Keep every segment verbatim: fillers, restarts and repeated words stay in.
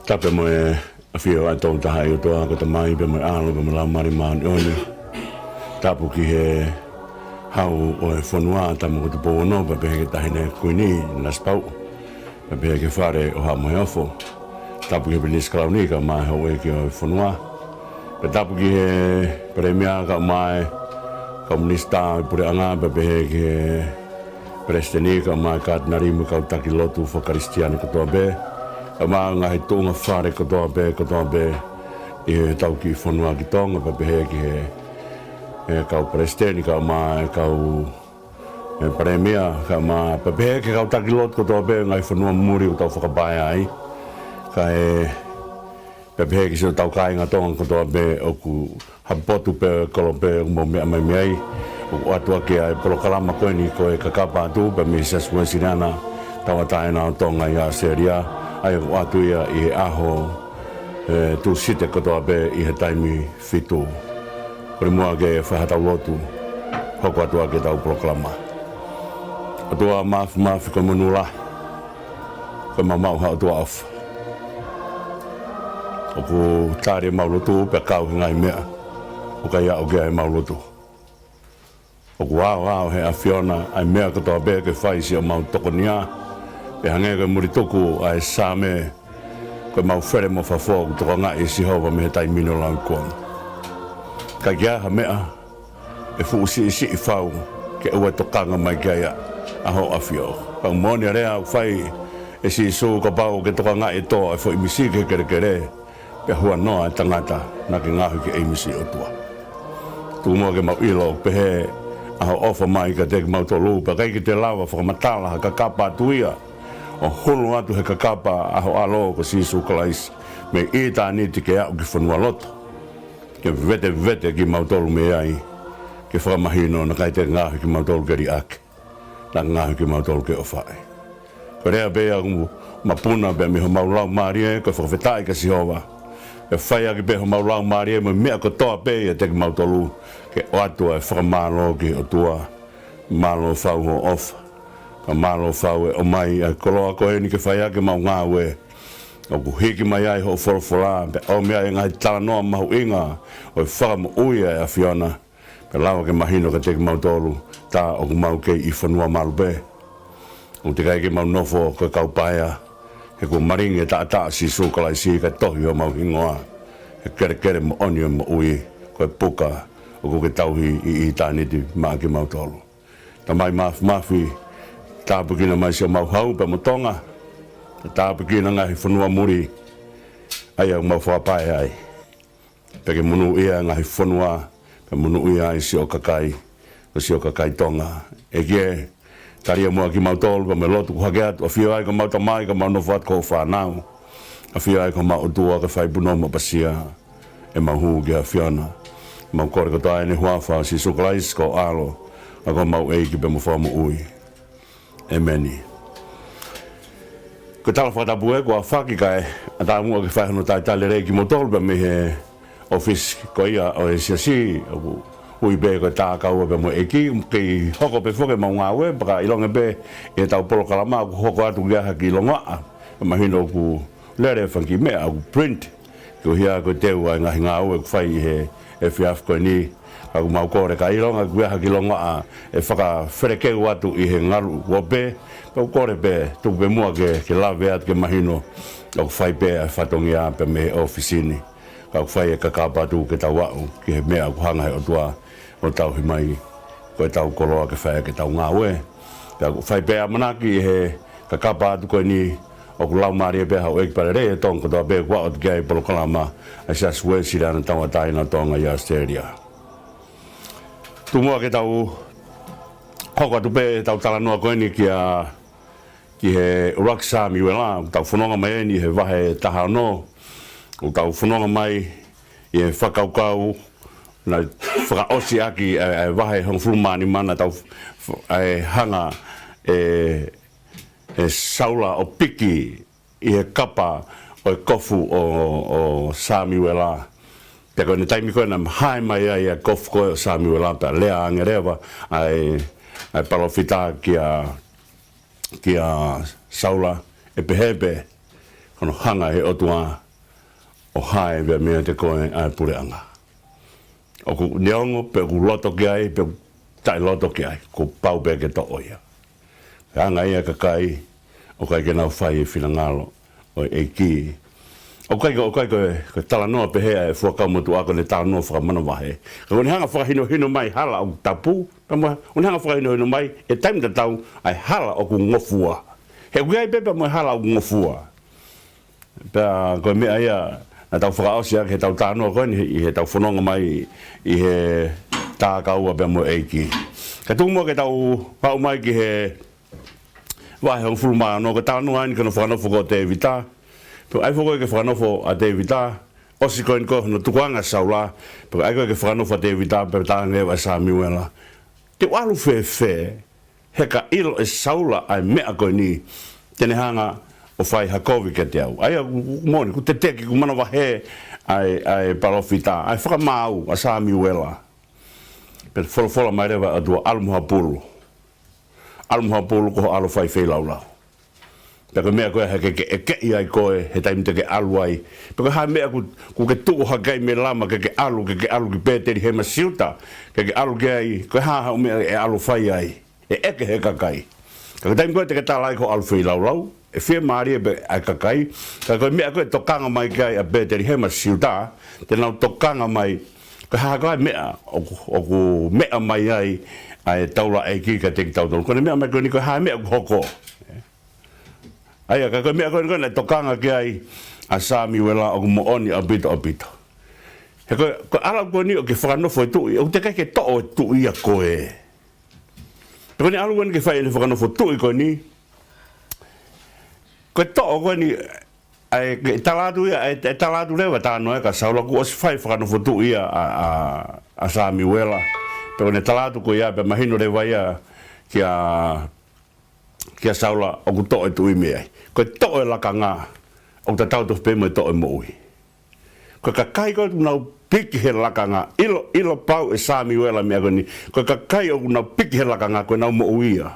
Tapu mo e ʻafio ʻa e Tolu Tahaʻi ʻOtua, ko e Tamai pea mo e ʻAlo pea mo e Laumālie Māʻoniʻoni. Tapu ki he hau ʻo e fonua, Tama ko Tupou Ono, pea pehē ki he Taʻahine Kuini, Nanasipauʻu, pea pehē ki he Fale ʻo Haʻa Moheofo. Tapu ki he Pilinisi Kalauni kae ʻumaʻā e houʻeiki ʻo e fonua. Pea tapu ki he Palēmia kae ʻumaʻā e kau minisitā ʻo e puleʻanga, pea pehē ki he Palesiteni kae ʻumaʻā e Katinali mo e kau taki lotu fakakalisitiane kotoa pē, kae ʻumaʻā e ngaahi tuʻunga fale kotoa pē, kotoa pē ʻi hotau kiʻi fonua ki Tonga, pea pehē ki he, e kau palesiteni kae ʻumaʻā e kau, e palēmia, kae ʻumaʻā, pea pehē ki he kau taki lotu kotoa pē, ngaahi fonua muli ʻoku tau fakapaea ai. Kae pea pehē ki siʻotau kāinga Tonga kotoa pē ʻoku haʻapotu pē ʻo e kolo pē ʻoku mou meʻa mai mei ai. ʻOku ʻoatu ʻaki ʻa e polokalama ko eni ko e Kakapa Atu pē mei he Siasi Uēsiliana Tauʻatāina ʻo Tonga ʻi ʻAositelēlia. ʻA ia ʻoku ʻoatu ia ʻi he ʻaho, e, Tūsite kotoa pē ʻi he taimi fitu. Kole muʻa ke fai haʻatau lotu, hoko atu ʻaki ʻetau polokalama. ʻOtua Māfimafi, ko e monū lahi, ko e maumau ha ʻOtua ʻofa. ʻOku tali ʻemau lotu pea kau he ngaahi meʻa ʻoku ʻikai aʻu ki ai ʻemau lotu. ʻOku aoao ʻe he ʻAfiona ʻa e meʻa kotoa pē ke fai siʻomau tokonia. Pea hangē ko e mulituku ʻa e Saame, ko ʻemau fele mo fafo ʻoku tokangaʻi ʻe Sihova mei he taimi ni ʻo lauikuonga. ʻIkai ke ʻi ai ha meʻa ʻe fuʻu siʻisiʻi fau ke ʻoua ʻe tokanga mai ki ai ʻa, ʻa hoʻo ʻAfio. Ka ʻoku moʻoni ʻa e lea ʻoku fai ʻe Sīsū, kapau ʻoku ke tokangaʻi e toa ʻo e foʻi misi ki he kelekele, pea huanoa e tangata naʻa ke ngaohi ke ʻeimisi ʻOtua. Tuku muʻa ke mau ʻilo ʻoku pehē ʻa hoʻo ʻofa mai kiate kimautolu, pea ʻikai ke te lava fakamatala ha kakapa atu ia ʻo hulu atu he kakapa ʻa ho ʻAlo ko Sīsū Kalaisi mei ʻitāniti ke aʻu ki fonualoto, ke vetevete kimautolu mei ai, ke fakamahino naʻe ʻikai te ke ngaohi kimautolu ke liʻaki, naʻa ke ngaohi kimautolu ke ʻofaʻi. Ko e lea pē ia ʻoku mapuna pē mei homau laumālie, ko e fakafetaʻi kia Sihova. Pea fai ʻaki pē homau laumālie mo e meʻa kotoa pē ʻiate kimautolu, ke ʻoatu ʻa e fakamālō ki he ʻOtua. Mālō fau hoʻo ʻofa. Ka mālō fau e ʻomai ʻa e koloa ko eni ke fai ʻaki ʻemau ngāue. ʻOku hiki mai ai hoʻo folofola, pea ʻomi ai e ngaahi talanoa mahuʻinga ʻo e fakamoʻui ʻa e ʻAfiona. Pea lava ke mahino kiate kimautolu, tā ʻoku mau kei ʻi fonua malu pē. ʻOku teʻeki ai ke mau nofo ko e kau paea, he kuo malingi e taʻataʻa ʻo Sīsū Kalaisi kae tohi homau hingoa he kelekele moʻoni ʻo e moʻui, ko e puka ʻoku ke tauhi ʻi ʻitāniti maʻa kimautolu. Tamai Māfimafi, tāpuekina mai siʻomau hau pea mo Tonga, tāpuekina ngaahi fonua muli ʻa ia ʻoku mau fakapaea ai. Pea ke monūʻia e ngaahi fonua, pea monūʻia ai siʻo kakai, ko siʻo kakai Tonga. ʻEiki ē, tali muʻa kimautolu, pea mo e lotu ʻoku hake atu, ʻAfio ʻai ko homau Tamai, ka mau nofo atu ko hoʻo fānau. ʻAfio ʻai ko homau ʻOtua, ke fai punou mo ʻapasia ʻemau hū ki he ʻAfiona. Mau kole kotoa ʻi he huafa ʻo Sīsū Kalaisi ko ho ʻAlo, ʻa ia ko homau ʻEiki pea mo e Fakamoʻui. ʻĒmeni. Ko e tala fakatapu ē kuo ʻafaki kae ʻatā muʻa ke fai hono talitali lelei kimoutolu pea mei he ʻōfisi ko ia ʻo e siasi, ʻoku ui pē ko e tākaua pea mo e ʻEiki, kei hoko pē foki ʻemau ngāue, pea ka ʻilonga pē ʻi heʻetau polokalama ʻoku hoko atu ki ai ha kiʻi longoaʻa. Pea mahino ʻoku lele e fanga kiʻi meʻa ʻoku print, koeʻuhi ko e teu ʻa e ngaahi ngāue ʻoku fai ʻi he efiafi ko eni. Ka ʻoku mau kole ka ʻilonga ʻoku ʻi ai ha kiʻi longoaʻa ʻe fakafelekeu atu ʻi he ngalu kuo pē, pea ʻoku kole pē tuku pē muʻa ke, ke lave atu ke mahino ʻoku fai pē ʻa e fatongia pē mei he ʻōfisi ni. Ka ʻoku fai e kakapa atu ke tau aʻu ki he meʻa ʻoku hanga he ʻOtua ʻo tauhi mai ko ʻetau koloa ke fai ʻaki ʻetau ngāue. Pea ʻoku fai pē ʻamanaki ʻi he kakapa atu ko eni ʻoku laumālie pē houʻeiki pea lelei e Tonga kotoa pē kuo aʻu atu ki ai e polokalama ʻa e Siasi Uēsiliana Tauʻatāina ʻo Tonga ʻi ʻAositelēlia. Tuku muʻa ke tau hoko atu pē ʻetau talanoa ko eni kia, ki he ʻUluaki Samiuela, ʻoku tau fononga mai eni he vahe taha ono, ʻoku tau fononga mai ʻi he fakakaukau naʻe fakaʻosi ʻaki ʻa e, ʻa e vahe hongofulu mā nima naʻa tau f-, f-, ʻa e hanga ʻe, ʻe Saula ʻo piki ʻi he kapa ʻo e kofu ʻo, ʻo Samiuela. Pea ko ʻene taimi ko ē naʻe hae mai ai ʻa e kofu ko ē ʻo Samiuela pea lea ange leva ʻa e, ʻa e palōfita kia, kia Saula ʻe pehē pē, ko hono hanga he ʻOtua ʻo hae pē meiate koe ʻa e puleʻanga. ʻOku neongo pe ʻoku loto ki ai, pe ʻoku taʻeloto ki ai, kuo pau pē ke toʻo ia. Ko e anga ia ʻa e kakai, ʻoku ʻikai ke nau fai e finangalo ʻo e ʻEiki. ʻOku ʻikai ko, ʻoku ʻikai ko e, ko e talanoa pehē ʻa e Fuakava Motuʻa ko ʻene talanoa fakamanavahē. Ka ʻoku ne hanga fakahinohino mai hala ʻoku tapu, pea mo, ʻoku ne hanga fakahinohino mai he taimi tatau ʻa e hala ʻoku ngofua. He ʻoku ʻi ai pē pea mo e hala ʻoku ngofua. Pea ko e meʻa ia naʻa tau fakaʻosi ʻaki heʻetau talanoa ko eni ʻi heʻetau fononga mai ʻi he tākaua pea mo e ʻEiki. Ka tuku muʻa ke tau aʻu mai ki he vahe hongofulu mā ono, ko e talanoa eni ki hono fakanofo ko ē ʻo Tēvita. Pea ʻai foki ko ē ke fakanofo ʻa Tēvita, ʻosi ko eni ko ē hono tukuange ʻa Saula, pea ʻai ko ē ke fakanofo ʻa Tēvita, pea talaange ʻe Samiuela, te u ʻalu fēfē, he ka ʻilo ʻe Saula ʻa e meʻa ko eni, te ne hanga ʻo fai ha kovi kiate au. ʻA ia ʻoku, ʻoku moʻoni, ʻoku teteki, ʻoku manavahē ʻa e, ʻa e palōfita, ʻa e fakamaau ʻa Samiuela. Pea folofola mai leva ʻa e ʻOtua, ʻalu mo ha pulu. ʻAlu mo ha pulu ko hoʻo ʻalu ʻo fai feilaulau. Pea ko e meʻa ko ē he ke, ke ʻekeʻi ai koe he taimi te ke ʻalu ai. Pea ko e hā e meʻa ʻoku, ʻoku ke tuʻu hake ai mei Lama ke ke ʻalu, ke ke ʻalu ki Pētelihema Siuta, ke ke ʻalu ki ai, ko e hā haʻo meʻa ʻe ʻalu ʻo fai ai. ʻE ʻeke he kakai. Ka ko e taimi ko ē te ke tala ai ko hoʻo ʻalu feilaulau, ʻe fiemālie pē ʻa e kakai. Ka ko e meʻa ko ē ʻe tokanga mai ki ai ʻa Pētelihema Siuta, te nau tokanga mai, ko e hā koā e meʻa ʻoku, ʻoku meʻa mai ai ʻa e taulaʻeiki kiate kitautolu. Ko ʻene meʻa mai ko eni ko e hā e meʻa ʻoku hoko. ʻA ia, ka ko e meʻa ko eni ko ē naʻe tokanga ki ai ʻa Samiuela ʻoku moʻoni ʻaupito, ʻaupito. He ko e, ko e ʻalu ko eni ʻo ke fakanofo e tuʻi, ʻoku teʻeki ai ke toʻo e tuʻi ʻia koe. Pea ko ʻene ʻalu ko eni ke fai ʻene fakanofo tuʻi ko eni, ko e toʻo ko eni, ʻa e, ke tala atu ia, ʻa e, ʻe tala atu leva talanoa ē kia Saula kuo ʻosi fai fakanofo tuʻi ia ʻa, ʻa, ʻa Samiuela. Pea ko ʻene tala atu ko ia, pea mahino leva ia kia, kia Saula ʻoku toʻo e tuʻi mei ai. Ko e toʻo e lakanga, ʻoku tatau tofu pē mo e toʻo e moʻui. Ko e kakai ko ē ʻoku nau piki he lakanga, ʻilo, ʻilo pau ʻe Samiuela e meʻa ko eni. Ko e kakai ʻoku nau piki he lakanga, ko ʻenau moʻui ia.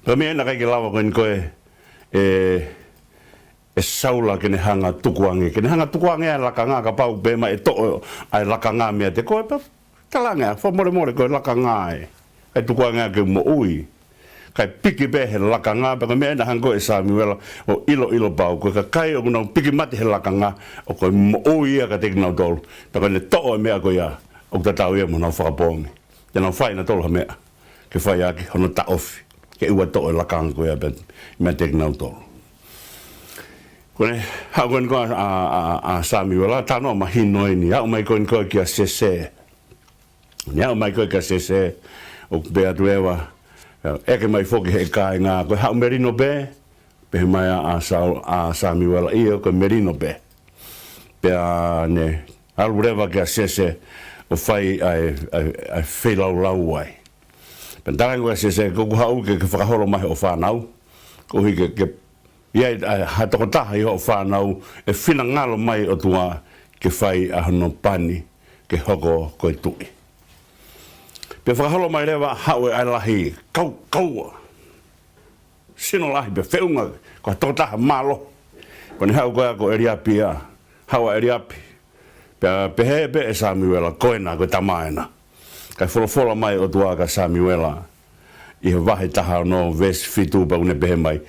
Ko e meʻa naʻe ʻikai ke lava ko eni ko ē, ʻe, ʻe Saula ke ne hanga tukuange. Ke ne hanga tukuange ʻa e lakanga, kapau pē ʻe toʻo ʻa e lakanga meiate koe pea talaange ā, fakamolemole ko e lakanga ē. ʻIkai tukuange ʻa e moʻui. Kae piki pē he lakanga, pea ko e meʻa naʻe hanga ko ē ʻe Samiuela ʻo ʻiloʻilo pau. Ko e kakai ʻoku nau piki mate he lakanga, ʻoku ʻikai moʻui ia kiate kinautolu. Pea ko ʻene toʻo e meʻa ko ia, ʻoku tatau ia mo ʻenau fakapoongi. Te nau fai nautolu ha meʻa ke fai ʻaki hono taʻofi. Ke ʻoua ʻe toʻo e lakanga ko ia pea meiate kinautolu. Ko ʻene haʻu ko eni ko ē ʻa, ʻa, ʻa, ʻa Samiuela, talanoa mahino eni, haʻu mai ko eni ko ē kia Sese. Ne haʻu mai ko ē kia Sese, ʻoku pehē atu leva, ʻeke mai foki he kāinga, ko e haʻu melino pē, pehē mai ʻa, ʻa Sa-, ʻa Samiuela, ʻio ko e melino pē. Pea ne ʻalu leva kia Sese ʻo fai ʻa e, ʻa e, ʻa e feilaulau ai. Pea talaange ʻe Sese, ko ʻeku haʻu ke, ke fakaholo mai hoʻo fānau, koeʻuhi ke, ke ʻi ai ha tokotaha ʻi hoʻo fānau ʻe finangalo mai ʻOtua ke fai ʻa hono pani ke hoko ko e tuʻi. Pea fakaholo mai leva haʻu ʻa e lahi, kaukaua, sino lahi pea feʻunga ko ha tokotaha mālohi. Ko ʻene haʻu ko ia ko ʻEliapi ia, haʻu ʻa ʻEliapi. Pea pehē pē ʻe Samiuela, ko ena, ko e tama ena. Kae folofola mai ʻOtua kia Samiuela ʻi he vahe taha ono veesi fitu pea ʻoku ne pehē mai,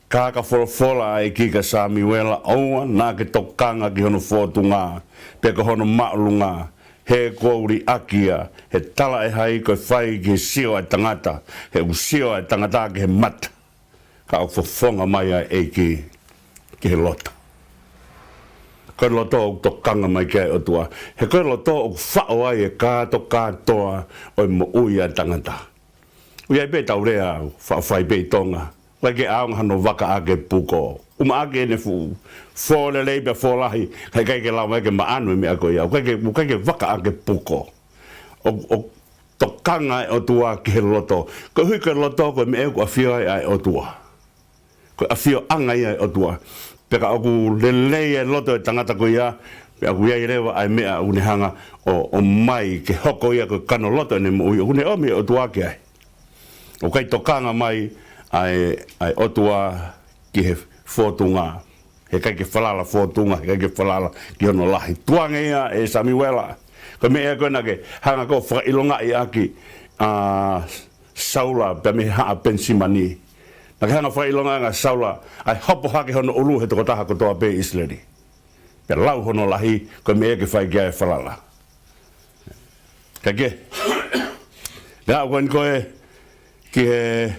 ka ka folofola ʻa e ʻEiki kia Samiuela, ʻoua naʻa ke tokanga ki hono fōtunga, pe ko hono māʻolunga, he kuo u liʻaki ia, he talaʻehai ko e fai ki he sio ʻa e tangata, he ʻoku sio ʻa e tangata ki he mata, ka ʻoku fofonga mai ʻa e ʻEiki ki he loto. Ko e loto ʻoku tokanga mai ki ai ʻOtua. He ko e loto ʻoku faʻo ai e kātokātoa ʻo e moʻui ʻa e tangata. ʻOku ʻi ai pē ʻetau lea, faʻo fai pē ʻi Tonga, ʻoku ʻikai ke ʻaonga hano vaka ʻaki e puko. ʻUmaʻā ke ne fuʻu fō lelei pea fō lahi, ka ʻikai ke lava ke maʻanu e meʻa ko ia. ʻOku ʻikai ke, ʻoku ʻikai ke vaka ʻaki e puko. ʻO, ʻo tokanga e ʻOtua ki he loto. Koeʻuhi ko e loto ko e meʻa ʻoku ʻafio ai ʻa e ʻOtua. Ko e ʻafioʻanga ia ʻo e ʻOtua. Pea ka ʻoku lelei e loto e tangata ko ia, pea ʻoku ʻi ai leva ʻa e meʻa ʻoku ne hanga ʻo, ʻomai ke hoko ia ko e kano loto ʻene moʻui, ʻoku ne ʻomi e ʻOtua ki ai. ʻOku ʻikai tokanga mai ʻa e, ʻa e ʻOtua ki he fōtunga. He ʻikai ke falala fōtunga, he ʻikai ke falala ki hono lahi. Tukuange ia ʻe Samiuela. Ko e meʻa ia ko ē naʻa ke hanga ʻo fakaʻilongaʻi ʻaki ʻa Saula pea mei he haʻa Penisimani. Naʻa ke hanga ʻo fakaʻilongaʻi ange ʻa Saula, ʻa e hopo hake hono ʻulu he tokotaha kotoa pē ʻi ʻIsileli. Pea lau hono lahi, ko e meʻa ia ke fai ki ai e falala. Ka ke, pea aʻu ko eni ko ē ki he,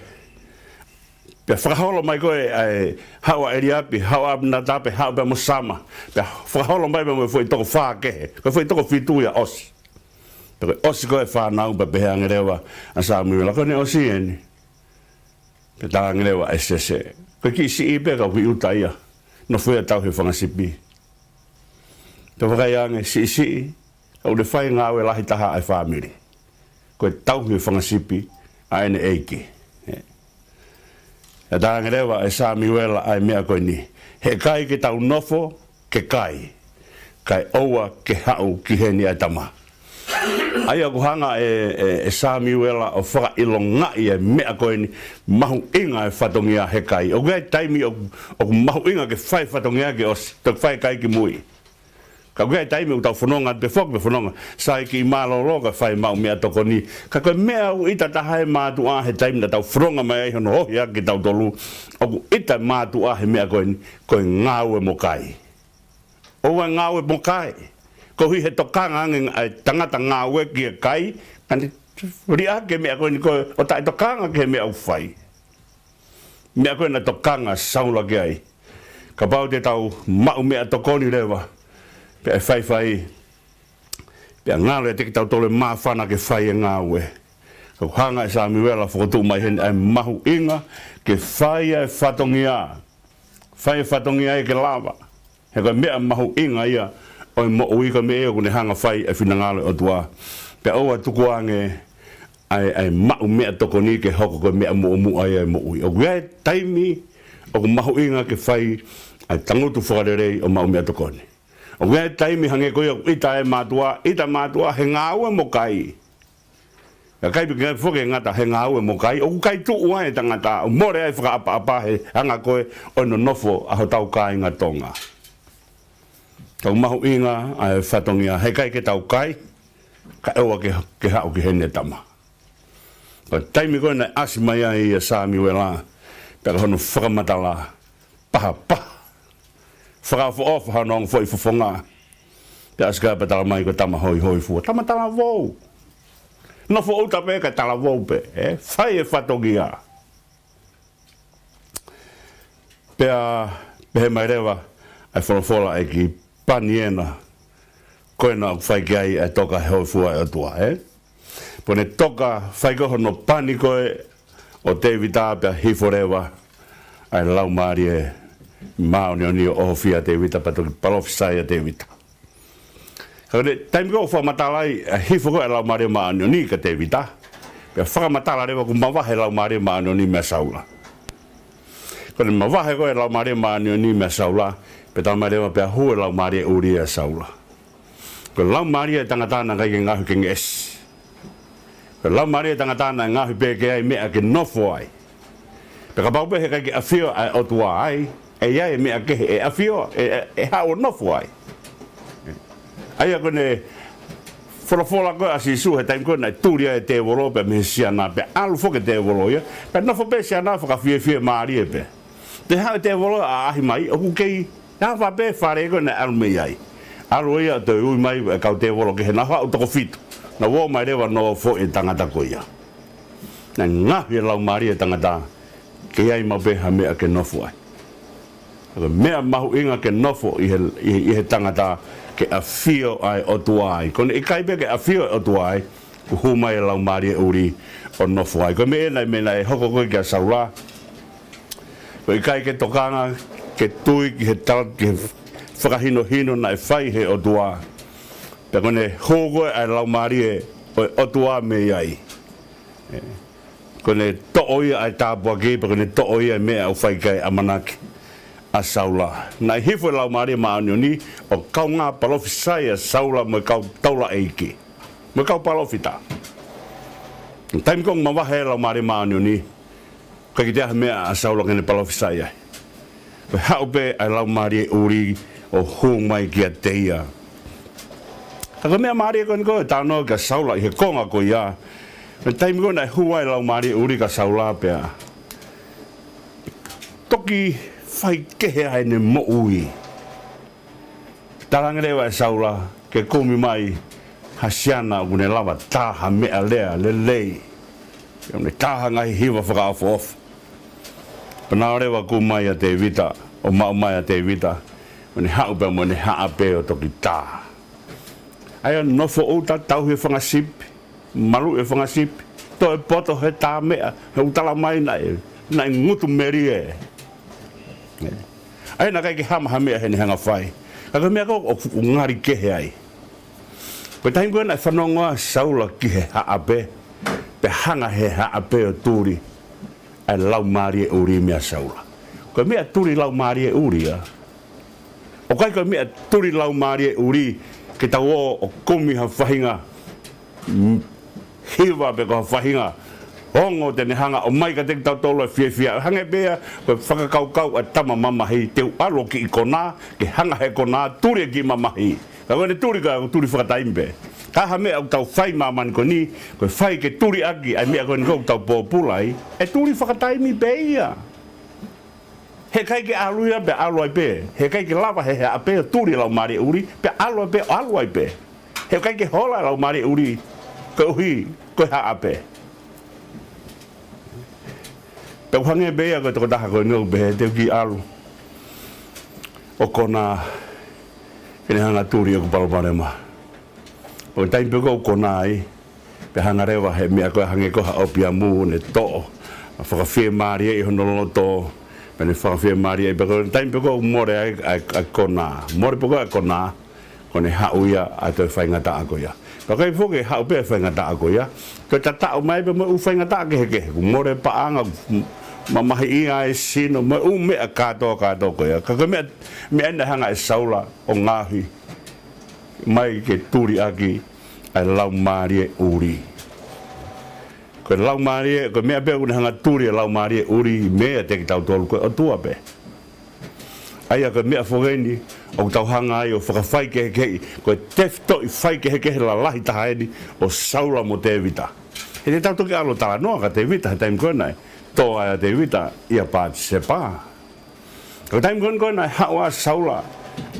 pea fakaholo mai ko ē ʻa e haʻu ʻa ʻEliapi, haʻu ʻa ʻApinatapi, haʻu pea mo Sama. Pea fakaholo mai pea mo e foʻi toko fā kehe, ko e foʻi toko fitu ia ʻosi. Pea ko e ʻosi ko ē fānau pea pehē ange leva ʻa Samiuela, ko ʻene ʻosi eni. Pea talaange leva ʻe Sese, ko e kiʻi siʻi pē ka ʻoku ʻi ʻuta ia, nofo ia ʻo tauhi e fanga sipi. Pea vakai ange, siʻisiʻi, ka ʻoku ne fai e ngāue lahi taha ʻa e fāmili, ko e tauhi e fanga sipi ʻa ʻene ʻeiki. Ē. Pea talaange leva ʻe Samiuela ʻa e meʻa ko eni, he ʻikai ke tau nofo ke kai, kae ʻoua ke haʻu ki heni ʻa e tama. ʻA ia ʻoku hanga ʻe, ʻe, ʻe Samiuela ʻo fakaʻilongaʻi e meʻa ko eni, mahuʻinga e fatongia he kai. ʻOku ʻi ai e taimi ʻoku, ʻoku mahuʻinga ke fai e fatongia ke ʻosi, toki fai e kai ki mui. Ka ʻoku ʻi ai e taimi ʻoku tau fononga pē foki pē fononga, sai kiʻi mālōlō kae fai e maʻu meʻatokoni. Ka ko e meʻa ʻoku ʻita taha e mātuʻa he taimi naʻa tau fononga mai ai hono ohi ʻaki kitautolu, ʻoku ʻita e mātuʻa he meʻa ko eni, ko e ngāue mo kai. ʻOua ʻe ngāue mo kai. Koeʻuhi he tokanga ange ʻa e tangata ngāue ki he kai, ka ne liʻaki e meʻa ko eni ko ē ʻo taʻetokanga ki he meʻa ʻoku fai. Meʻa ko ē naʻe tokanga ʻa Saula ki ai. Kapau te tau maʻu meʻatokoni leva, pea ʻe faifai, pea ngalo ʻiate kitautolu e māfana ke fai e ngāue. Ka ʻoku hanga ʻe Samiuela ʻo fokotuʻu mai heni ʻa e mahuʻinga ke fai ʻa e fatongia. Fai e fatongia ia ke lava. He ko e meʻa mahuʻinga ia ʻo e moʻui, ko e meʻa ia ʻoku ne hanga ʻo fai e finangalo ʻo e ʻOtua. Pea ʻoua ʻe tukuange ʻa e, ʻa e maʻu meʻatokoni ke hoko ko e meʻa muʻomuʻa ia ʻo e moʻui. ʻOku ʻi ai e taimi ʻoku mahuʻinga ke fai ʻa e tangutu fakalelei ʻo maʻu meʻatokoni. ʻOku ʻi ai e taimi hangē ko ia ʻoku ʻita e mātuʻa, ʻita e mātuʻa he ngāue mo kai. Ka ʻikai pē ke foki e ngata he ngāue mo kai, ʻoku kai tuʻu ai e tangata, ʻo mole ai e fakaʻapaʻapa he anga ko ē ʻo e nonofo ʻa hotau kāinga Tonga. Ka ʻoku mahuʻinga ʻa e fatongia, he ʻikai ke tau kai, kae ʻoua ke, ke haʻu ki heni e tama. Ko e taimi ko ē naʻe ʻasi mai ai ʻa Samiuela, pea ko hono fakamatala, pahapaha. Fakaʻofoʻofa hono ongo foʻi fofonga. Pea ʻasi ki ai pea tala mai ko e tama hoihoifua. Tama talavou. Nofo ʻuta pē kae talavou pē, ē? Fai e fatongia. Pea pehē mai leva ʻa e folofola ʻa e ʻEiki, pani ena, ko ena ʻoku fai ki ai ʻa e toka he hōifua ʻa e ʻOtua, ē? Pea ne toka, fai ko ē hono pani ko ē ʻo Tēvita, pea hifo leva ʻa e Laumālie Māʻoniʻoni ʻo ʻohofia ʻa Tēvita, pea toki palōfisai ʻa Tēvita. Ka ko e taimi ko ē ʻoku fakamatala ai ʻa e hifo ko ē ʻa e Laumālie Māʻoniʻoni kia Tēvita, pea fakamatala leva kuo mavahe e Laumālie Māʻoniʻoni meia Saula. Ko ʻene mavahe ko ē e Laumālie Māʻoniʻoni meia Saula, pea talamai leva pea hū e laumālie ʻuli ʻia Saula. Ko e laumālie e tangata naʻe ʻikai ke ngaohi ke ngeʻesi. Ko e laumālie e tangata naʻe ngaohi pē ke ʻi ai e meʻa ke nofo ai. Pea kapau pē he ʻikai ke ʻafio ʻa e ʻOtua ai, ʻe ʻi ai e meʻa kehe ʻe ʻafio, ʻe, ʻe, ʻe haʻu ʻo nofo ai. ʻA ia ko ʻene folofola ko ē ʻa Sīsū he taimi ko ē naʻe tuli ai e tēvolo pea mei he siana, pea ʻalu foki e tēvolo ia, pea nofo pē siana fakafiefia mālie pē. Toe haʻu e tēvolo ʻo ʻaʻahi mai, ʻoku kei ʻi ai pē fale ko ē naʻe ʻalu mei ai. ʻAlu ia ʻo toe ui mai e kau tēvolo kehe, naʻa nau haʻu toko fitu. Naʻa nau ō mai leva ʻo nofo e tangata ko ia. Naʻe ngaohi e laumālie e tangata ke ʻi ai maʻu pē ha meʻa ke nofo ai. Ko e meʻa mahuʻinga ke nofo ʻi he, ʻi, ʻi he tangata ke ʻafio ʻa e ʻOtua ai. Ko ʻene ʻikai pē ke ʻafio e ʻOtua ai, kuo hū mai e laumālie ʻuli ʻo nofo ai. Ko e meʻa ē naʻe, meʻa naʻe hoko ko ē kia Saula. Ko e ʻikai ke tokanga, ke tui ki he tala, ki he fakahinohino naʻe fai he ʻOtua. Pea ko ʻene hū ko ē ʻa e laumālie ʻo e ʻOtua mei ai. Ko ʻene toʻo ia ʻa e tāpuaki, pea ko ʻene toʻo ia e meʻa ʻoku fai ki ai e ʻamanaki ʻa Saula. Naʻe hifo e Laumālie Māʻoniʻoni ʻo kaungā palōfisai ʻa Saula mo e kau taulaʻeiki, mo e kau palōfita. Taimi ko ē ʻoku mavahe ai e Laumālie Māʻoniʻoni, ʻikai ke toe ʻi ai ha meʻa ʻa Saula ke ne palōfisai ai. Ko e haʻu pē ʻa e laumālie ʻuli ʻo hū mai kiate ia. Ka ko e meʻa mālie ko eni ko e talanoa kia Saula ʻi he konga ko ia. Ko e taimi ko ē naʻe hū ai e laumālie ʻuli kia Saula pea toki faikehe ai ʻene moʻui. Talaange leva ʻe Saula ke kumi mai ha siana ʻoku ne lava tā ha meʻalea lelei, ʻoku ne tā ha ngaahi hiva fakaʻofoʻofa. Pea nau leva ʻo kumi mai ʻa Tēvita, ʻo maʻu mai ʻa Tēvita, ʻo ne haʻu pea mo ʻene haʻape ʻo toki tā. ʻA ia ʻo nofo ʻo tā, tauhi e fanga sipi, maluʻi e fanga sipi, toe poto he tā meʻa, he ʻoku talamai naʻe, naʻe ngutu melie. ʻA ia naʻe ʻikai ke hama ha meʻa heʻene hanga ʻo fai. Ka ko e meʻa ko ē ʻoku, ʻoku ngali kehe ai. Ko e taimi ko ē naʻe fanongo ai ʻa Saula ki he haʻape, pea hanga ʻe he haʻape ʻo tuli ʻa e laumālie ʻuli meia Saula. Ko e meʻa tuli laumālie ʻuli ia. ʻOku ʻikai ko e meʻa tuli laumālie ʻuli ke tau ō ʻo kumi ha faʻahinga, mm, hiva pe ko ha faʻahinga ongo te ne hanga ʻo ʻomai kiate kitautolu e fiefia. Hangē pē ia ko e fakakaukau ʻa e tama mamahi, te u ʻalu ʻo kiʻi konā, ke hanga ʻe he konā ʻo tuli e kiʻi mamahi. Ka ko ʻene tuli ko ē, ko e tuli fakataimi pē. Ka ko e hā e meʻa ʻoku tau fai ʻi māmani ko eni, ko e fai ke tuli ʻaki ʻa e meʻa ko eni ʻoku tau pōpula ai, ʻe tuli fakataimi pē ia. He ʻikai ke ʻalu ia pea ʻalu ai pē. He ʻikai ke lava ʻe he haʻape ʻo tuli e laumālie ʻuli pea ʻalu ai pē, ʻo ʻalu ai pē. He ʻikai ke hola e laumālie ʻuli koeʻuhi ko e haʻape. Pea ʻoku hangē pē ia ko e tokotaha ko eni ʻoku pehē te u kiʻi ʻalu ʻo konā ke ne hanga ʻo tuli ʻeku palopalema. Ko e taimi pē ko ē ʻoku konā ai, pea hanga leva ʻe he meʻa ko ē hangē ko ha ʻopiamu ʻo ne toʻo, ʻo fakafiemālieʻi hono loto, pea ne fakafiemālieʻi, pea ko e taimi pē ko ē ʻoku mole ai ʻa e, ʻa e konā. Mole pē ko ē ʻa e konā, ko ʻene haʻu ia ʻa e toe faingataʻa ko ia. Pea ʻikai foki ke haʻu pē ʻa e faingataʻa ko ia, toe tataʻo mai pē mo e ʻū faingataʻa kehekehe. Kuo mole e paʻanga, mamahiʻia e sino, mo e ʻū meʻa kātoa kātoa ko ia. Ka ko e meʻa, meʻa eni naʻe hanga ʻe Saula ʻo ngaohi mai ke tuli ʻaki ʻa e laumālie ʻuli. Ko e laumālie, ko e meʻa pē ʻoku ne hanga ʻo tuli e laumālie ʻuli meiate kitautolu ko e ʻOtua pē. ʻA ia ko e meʻa foki eni ʻoku tau hanga ai ʻo fakafaikehekeheʻi, ko e tefitoʻi faikehekehe lalahi taha eni ʻo Saula mo Tēvita. He te tau toki ʻalu ʻo talanoa kia Tēvita, he taimi ko ē naʻe tō ai ʻa Tēvita ʻia Patisepa. Ko e taimi ko ē naʻe haʻu ai ʻa Saula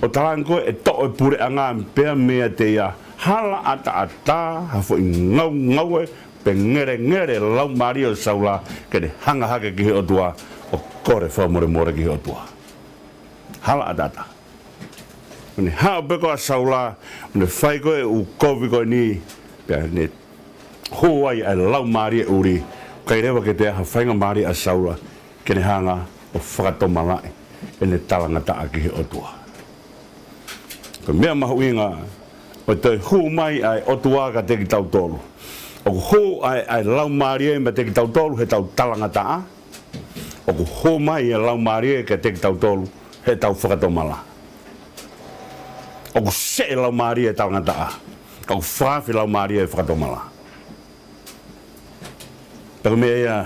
ʻo talaange ko ē ʻe toʻo e puleʻanga pea meiate ia, hala ʻataʻatā ha foʻi ngaungaue pe ngelengele e laumālie ʻo Saula ke ne hanga hake ki he ʻOtua ʻo kole fakamolemole ki he ʻOtua. Hala ʻataʻatā. ʻO ne haʻu pē ko ē ʻa Saula, ʻo ne fai ko ē e ʻū kovi ko eni, pea ne hū ai ʻa e laumālie ʻuli, ʻikai leva ke toe ʻi ai ha faingamālie ʻa Saula ke ne hanga ʻo fakatomalaʻi ʻene talangataʻa ki he ʻOtua. Ko e meʻa mahuʻinga ʻo e toe hū mai ʻa e ʻOtua kiate kitautolu. ʻOku hū ʻa e, ʻa e laumālie meiate kitautolu heʻetau talangataʻa. ʻOku hū mai e Laumālie kiate kitautolu heʻetau fakatomala. ʻOku seʻe laumālie e talangataʻa. ʻOku fakafe laumālie e fakatomala. Pea ko e meʻa ia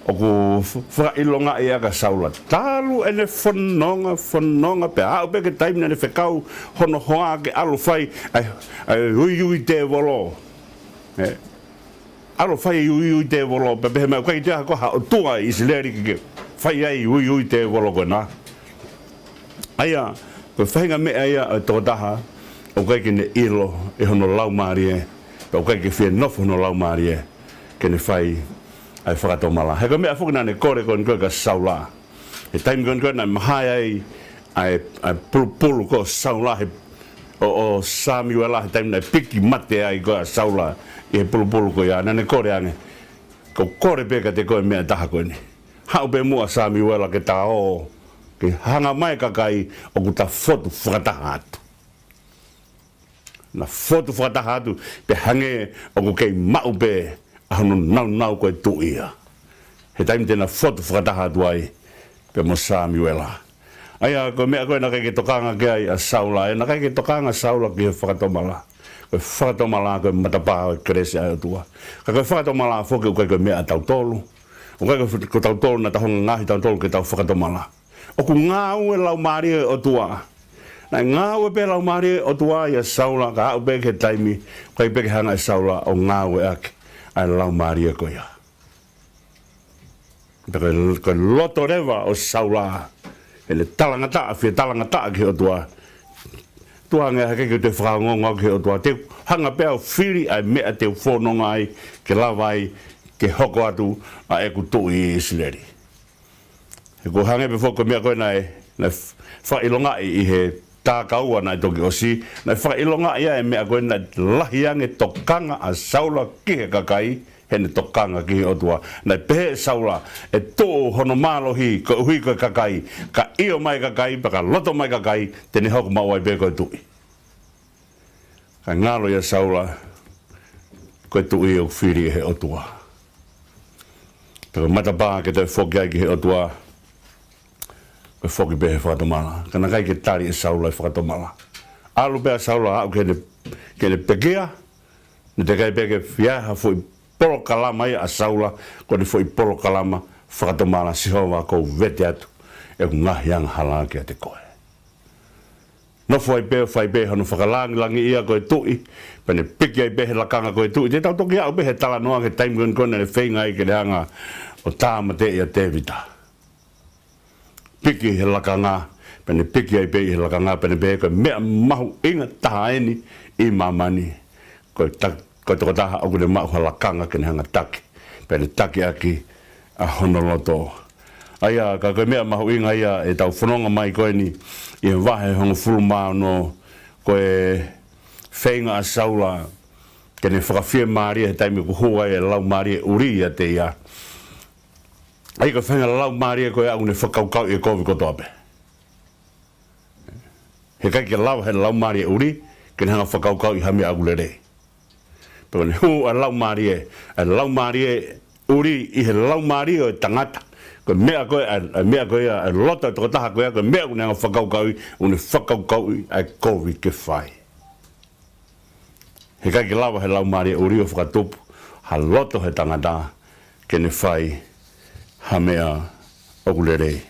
ʻoku f-, fakaʻilongaʻi ʻaki ʻa Saula. Talu ʻene fononga, fononga pea aʻu pē ki he taimi naʻa ne fekau hono hoa ke ʻalu ʻo fai ʻa e, ʻa e uiui tēvolo. ʻE, ʻalu ʻo fai e uiui tēvolo, pea pehē mai ʻoku ʻikai toe ʻi ai ha ʻotua ʻi ʻIsileli ke, ke fai ai e uiui tēvolo ko ena. ʻA ia, ko e faʻahinga meʻa ia ʻo e tokotaha ʻoku ʻikai ke ne ʻilo ʻe hono laumālie, pea ʻoku ʻikai ke fie nofo hono laumālie ke ne fai ʻa e fakatomala. He ko e meʻa foki naʻa ne kole ko eni ko ē kia Saula. He taimi ko eni ko ē naʻe mahae ai ʻa e, ʻa e pulupulu ko Saula he, ʻo, ʻo Samiuela, he taimi naʻe piki mate ai ko ē ʻa Saula ʻi he pulupulu ko ia, naʻa ne kole ange, ʻOku ou kole pē kiate koe e meʻa ʻe taha ko eni. Haʻu pē muʻa Samiuela ke ta ō, ke hanga mai e kakai ʻoku ta fotu fakataha atu. Na fotu fakataha atu, pea hangē ʻoku kei maʻu pē ʻa hono naunau ko e tuʻi ia. He taimi te na fotu fakataha atu ai, pea mo Samiuela. ʻA ia, ko e meʻa ko ē naʻe ʻikai ke tokanga ki ai ʻa Saula, ʻe naʻe ʻikai ke tokanga ʻa Saula ki he fakatomala. Ko e fakatomala ko e matapā ʻo e kelesi ʻa e ʻOtua. Ka ko e fakatomala foki ʻoku ʻikai ko e meʻa ʻatautolu. ʻOku ʻikai ko, ko tautolu naʻa tau hanga ʻe tautolu ke tau fakatomala. ʻOku ngāue e Laumālie ʻo e ʻOtua. Naʻe ngāue pē e Laumālie ʻo e ʻOtua ʻia Saula, ka aʻu pē ki he taimi, ʻikai pē ke hanga ʻe Saula ʻo ngāueʻaki ʻa e laumālie ko ia. Pea ko e, ko e loto leva ʻo Saula, ʻene talangataʻa, fie talangataʻa ki he ʻOtua. Tuʻa ange, he ʻikai ke u toe fakaongoongo au ki he ʻOtua. Te u hanga pē ʻo fili ʻa e meʻa te u fononga ai, ke lava ai ke hoko atu ʻa ʻeku tuʻi ʻi ʻIsileli. He ʻoku hangē pē foki ko e meʻa ko ē naʻe, naʻe f-, fakaʻilongaʻi ʻi he takaua naʻe toki ʻosi, naʻe fakaʻilongaʻi ai e meʻa ko ē naʻe lahi ange e tokanga ʻa Saula ki he kakai, heʻene tokanga ki he ʻOtua. Naʻe pehē ʻe Saula, ʻe tuʻu hono mālohi koeʻuhi ko e kakai, ka ʻio mai e kakai, pea ka loto mai e kakai, te ne hoko maʻu ai pē ko e tuʻi. Ka ngalo ʻia Saula, ko e tuʻi ʻoku fili ʻe he ʻOtua. Pea ko e matapā ke toe foki ai ki he ʻOtua, ko e foki pē he fakatomala. Ka naʻe ʻikai ke tali ʻe Saula e fakatomala. ʻAlu pē ʻa Saula, aʻu ki heʻene, ki heʻene pekia, naʻe teʻeki ai pē ke fai ha foʻi polokalama ia ʻa Saula, ko ʻene foʻi polokalama fakatomala. Sihova, ʻoku ou vete atu ʻeku ngaahi angahala kiate koe. Nofo ai pē ʻo fai pē hono fakalangilangiʻia ko e tuʻi, pea ne piki ai pē he lakanga ko e tuʻi. Te tau toki aʻu pē he talanoa ki he taimi ko eni ko ē naʻa ne feinga ai ke ne hanga ʻo tāmateʻi ʻa Tēvita. Piki he lakanga, pea ne piki ai pē ʻi he lakanga, pea ne pehē ko e meʻa mahuʻinga taha eni ʻi māmani, ko e ta-, ko e tokotaha ʻoku ne maʻu ha lakanga ke ne hanga ʻo taki, pea ne taki ʻaki ʻa hono loto. ʻA ia, ka ko e meʻa mahuʻinga ia ʻetau fononga mai ko eni ʻi he vahe hongofulu mā ono, ko e feinga ʻa Saula ke ne fakafiemālie he taimi ʻoku hū ai e laumālie ʻuli ʻiate ia. ʻA ia ko e faʻahinga laumālie ko ia ʻoku ne fakakaukauʻi e kovi kotoa pē. He ʻikai ke lava he laumālie ʻuli ke ne hanga ʻo fakakaukauʻi ha meʻa ʻoku lelei. Pea ko ʻene hū ʻa e laumālie, ʻa e laumālie ʻuli ʻi he laumālie ʻo e tangata. Ko e meʻa ko ē, ʻa e, ʻa e meʻa ko ia, ʻa e loto ʻo e tokotaha ko ia, ko e meʻa ʻoku ne hanga ʻo fakakaukauʻi, ʻoku ne fakakaukauʻi ʻa e kovi ke fai. He ʻikai ke lava he laumālie ʻuli ʻo fakatupu ha loto he tangata ke ne fai ha meʻa ʻoku lelei.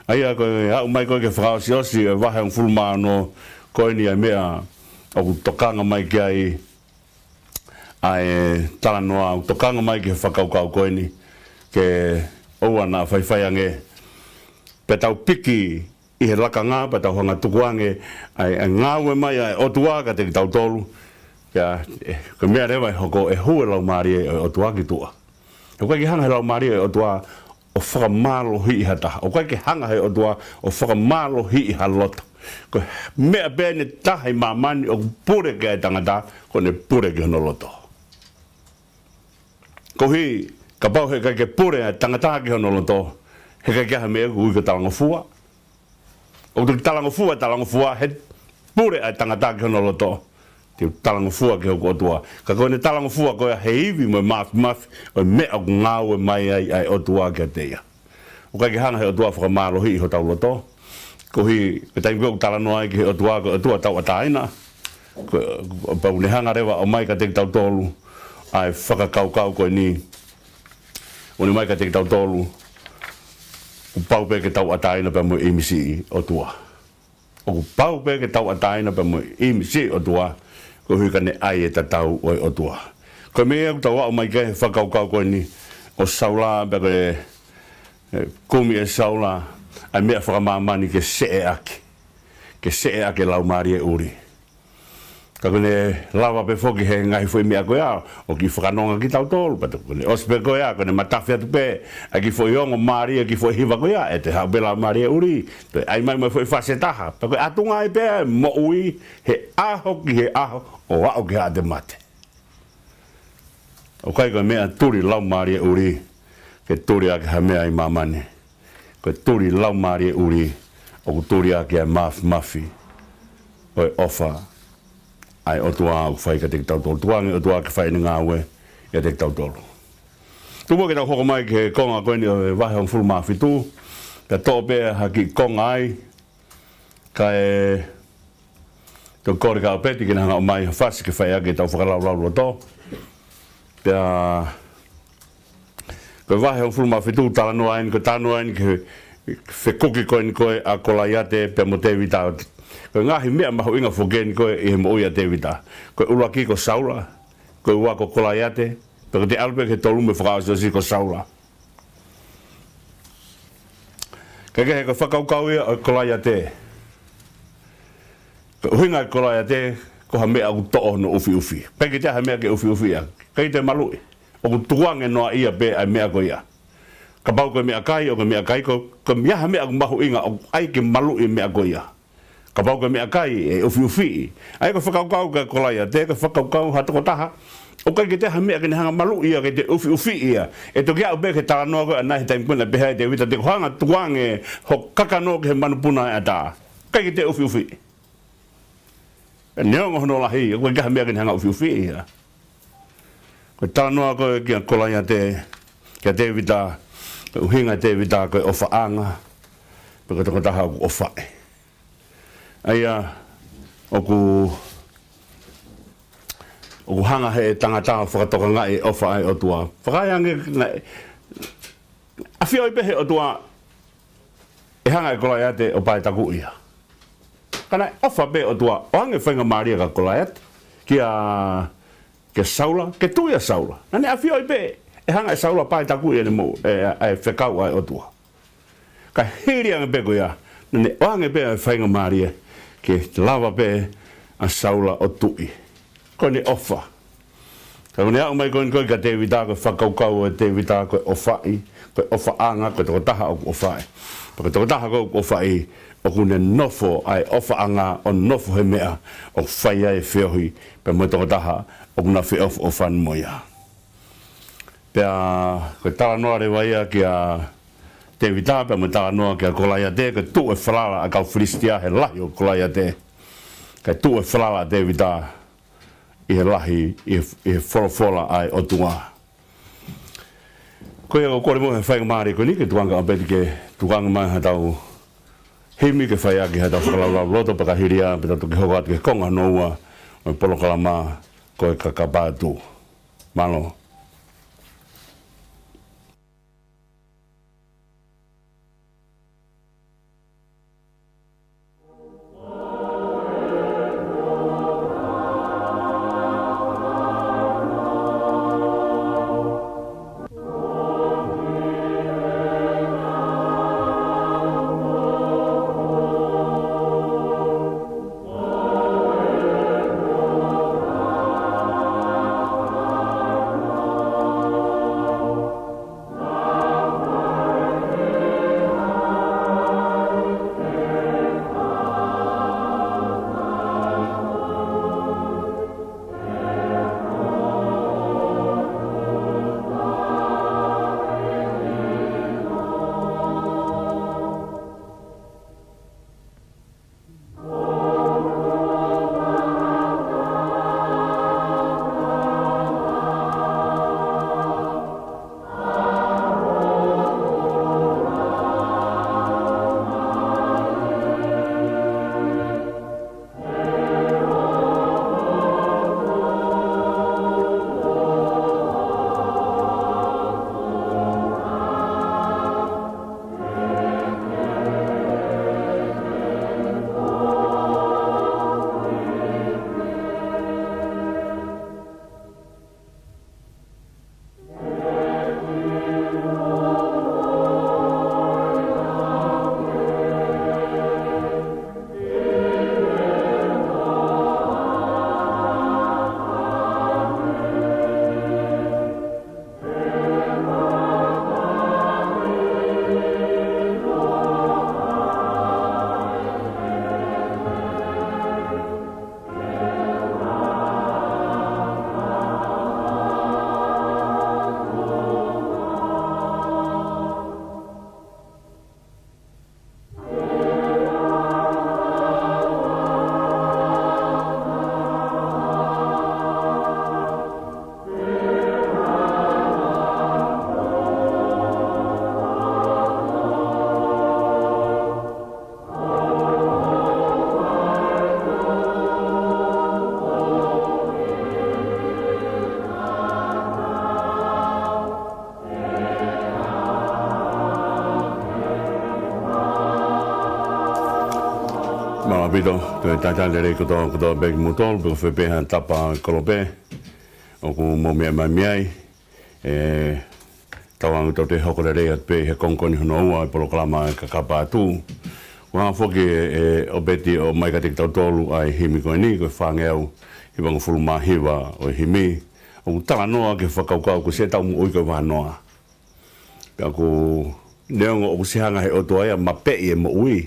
ʻA ia ko e aʻu mai ko ē ki he fakaʻosiʻosi e vahe hongofulu mā ono, ko eni ʻa e meʻa ʻoku tokanga mai ki ai ʻa e talanoa, ʻoku tokanga mai ki he fakakaukau ko eni, ke ʻoua naʻa faifai ange, pea tau piki ʻi he lakanga, pea tau hanga ʻo tukuange ʻa e, ʻa e ngāue mai ʻa e ʻOtua kiate kitautolu. Pea, ʻe, ko e meʻa leva ʻe hoko, ʻe hū e laumālie ʻo e ʻOtua ki tuʻa. He ʻoku ʻikai ke hanga he laumālie ʻo e ʻOtua ʻo fakamālohiʻi ha taha. ʻOku ʻikai ke hanga he ʻOtua ʻo fakamālohiʻi ha loto. Ko e meʻa pē ʻe taha ʻi māmani ʻoku pule ki ai e tangata, ko ʻene pule ki hono loto. Koeʻuhi, kapau he ʻikai ke pule ʻa e tangata ki hono loto, he ʻikai ke ʻi ai ha meʻa ʻoku ui ko e talangofua. ʻOku toki talangofua, talangofua, he pule ʻa e tangata ki hono loto, te u talangofua ki hoku ʻOtua. Ka ko ʻene talangofua ko ia he ivi mo e māfimafi ʻo e meʻa ʻoku ngāue mai ai ʻa e ʻOtua kiate ia. ʻOku ʻikai ke hanga he ʻOtua ʻo fakamālohiʻi hotau loto. Koeʻuhi, ko e taimi ko ē ʻoku talanoa ai ki he ʻOtua, ko e ʻOtua tauʻatāina. Ko, pea ʻoku ne hanga leva ʻo ʻomai kiate kitautolu ʻa e fakakaukau ko eni. ʻOku ne ʻomai kiate kitautolu, kuo pau pē ke tauʻatāina pea mo e ʻīmisi ʻo e ʻOtua. ʻOku pau pē ke tauʻatāina pea mo e ʻīmisi ʻo e ʻOtua, koeʻuhi ka ne ʻai e tatau ʻo e ʻOtua. Ko e meʻa ia ʻoku tau aʻu mai ki ai he fakakaukau ko eni ʻo Saula, pea ko e, e, kumi ʻe Saula ʻa e meʻa fakamāmani ke seʻe ʻaki, ke seʻe ʻaki e laumālie ʻuli. Ka ʻoku ne lava pē foki he ngaahi foʻi meʻa ko ia, ʻo kiʻi fakanonga kitautolu, pea ʻoku ne ʻosi pē ko ia, ʻoku ne matafi atu pē ʻa e kiʻi foʻi ongo mālie, kiʻi foʻi hiva ko ia, ʻe toe haʻu pē laumālie ʻuli, toe ʻai mai mo e foʻi fasi ʻe taha. Pea ko e ʻatunga ai pē ʻa e moʻui he ʻaho ki he ʻaho ʻo aʻu ki haʻate mate. ʻOku ʻikai ko e meʻa tuli laumālie ʻuli ke tuli ʻaki ha meʻa ʻi māmani. Ko e tuli laumālie ʻuli ʻoku tuli ʻaki ʻa e māfimafi ʻo e ʻofa ʻa e ʻOtua ʻoku fai kiate kitautolu. Tukuange ʻOtua ke fai ʻene ngāue ʻiate kitautolu. Tuku muʻa ke tau hoko mai ki he konga ko eni ʻo e vahe hongofulu mā fitu, pea toʻo pē ha kiʻi konga ai, kae toki kole kia ʻAupeti ke ne hanga ʻo ʻomai ha fasi ke fai ʻaki ʻetau fakalaulauloto. Pea ko e vahe hongofulu mā fitu, talanoa eni, ko e talanoa eni ki he fekuki ko eni ko ē ʻa Kolaiate pea mo Tēvita. Ko e ngaahi meʻa mahuʻinga foki eni ko ē ʻi he moʻui ʻa Tēvita. Ko e ʻuluaki ko Saula, ko e ua ko Kolaiate, pea ko ʻete ʻalu pē ki he tolu mo e fakaʻosiʻosi ko Saula. Kae kehe, ko e fakakaukau ia ʻo Kolaiate. Ko e ʻuhinga ʻo Kolaiate, ko ha meʻa ʻoku toʻo hono ʻufiʻufi. ʻIkai ke toe ʻi ai ha meʻa ke ʻufiʻufi ia. ʻIkai toe maluʻi. ʻOku tukuange noa ia pē ʻa e meʻa ko ia. Kapau ko e meʻakai, ʻoku meʻakai, ko, ko e meʻa ha meʻa ʻoku mahuʻinga ʻoku ʻai ke maluʻi e meʻa ko ia. Kapau ko e meʻakai, ʻe ʻufiʻufiʻi. ʻA ia ko e fakakaukau kia Kolaiate, ko e fakakaukau ha tokotaha ʻoku ʻikai ke toe ʻi ai ha meʻa ke ne hanga ʻo maluʻi ia, ke toe ʻufiʻufiʻi ia. ʻE toki aʻu pē ki he talanoa ko ē ʻanai he taimi ko ē naʻe pehē ai ʻe Tēvita, te u hanga ʻo tukuange hoʻo kakano ki he manupuna ʻo e ʻatā. ʻIkai ke toe ʻufiʻufiʻi. Neongo hono lahi, ʻoku ʻikai ha meʻa ke ne hanga ʻo ʻufiʻufiʻi ia. Ko e talanoa ko ē kia Kolaiate, kia Tēvita, ko e ʻuhinga ʻo Tēvita ko e ʻofaʻanga, pe ko e tokotaha ʻoku ʻofaʻi. ʻA ia, ʻoku, ʻoku hanga he tangata ʻo fakatokangaʻi e ʻofa ʻa e ʻOtua. Fakaʻaongaʻi ange, naʻe ʻafioʻi pē he ʻOtua ʻe hanga ʻe Kolaiate ʻo paetakuʻi ia. Ka naʻe ʻofa pē ʻOtua ʻo ʻoange faingamālie kia Kolaiate, kia, kia Saula, ke tuʻi ʻa Saula. Naʻa ne ʻafioʻi pē ʻe hanga ʻe Saula ʻo paetakuʻi ʻene moʻui, ʻe, ʻa e fekau ʻa e ʻOtua. Ka hili ange pē ko ia, naʻa ne ʻoange pē ʻa e faingamālie ke lava pē ʻa Saula ʻo tuʻi. Ko ʻene ʻofa. Ka ʻoku ne aʻu mai ko eni ko ē kia Tēvita, ko e fakakaukau ʻo Tēvita, ko e ʻofaʻi, ko e ʻofaʻanga, ko e tokotaha ʻoku ʻofaʻi. Pea ko e tokotaha ko ē ʻoku ʻofaʻi, ʻoku ne nofo ʻa e ʻofaʻanga ʻo nofo he meʻa ʻoku fai ai e feohi pea mo e tokotaha ʻoku na feʻofoʻofani mo ia. Pea ko e talanoa leva ia kia Tēvita, pea mo e talanoa kia Kolaiate, ko e tuʻu e falala ʻa e kau Filisitia he lahi ʻo Kolaiate. Kae tuʻu e falala ʻa Tēvita ʻi he lahi, ʻi he, ʻi he folofola ʻa e ʻOtua. Ko ia ʻoku ou kole muʻa he faingamālie ko eni ke tukuange ʻe ʻAupeti ke tukuange mai haʻatau himi ke fai ʻaki haʻatau fakalaulauloto, pea ka hili ia, pea tau toki hoko atu ki he konga hono ua ʻo e polokalama ko e Kakapa Atu. Mālō. Pito, toe talitali lelei kotoa, kotoa pē kimoutolu, pe ko fē pē ha tapa kolope ʻoku mou meʻa mai ai. ʻE, tauange ʻoku tau toe hoko lelei atu pē he konga ko eni hono ua ʻo e polokalama ʻa e Kakapa Atu. Ua foki ʻe, ʻe ʻOpeti ʻo ʻomai kiate kitautolu ʻa e himi ko eni, ko e fāngeau hivangofulu mā hiva ʻo e himi. ʻOku talanoa ki he fakakaukau ko e siʻetau moʻui ko e vahanoa. Pea ʻoku, neongo ʻoku ʻikai hanga he ʻOtua ia ʻo mapeʻi e moʻui,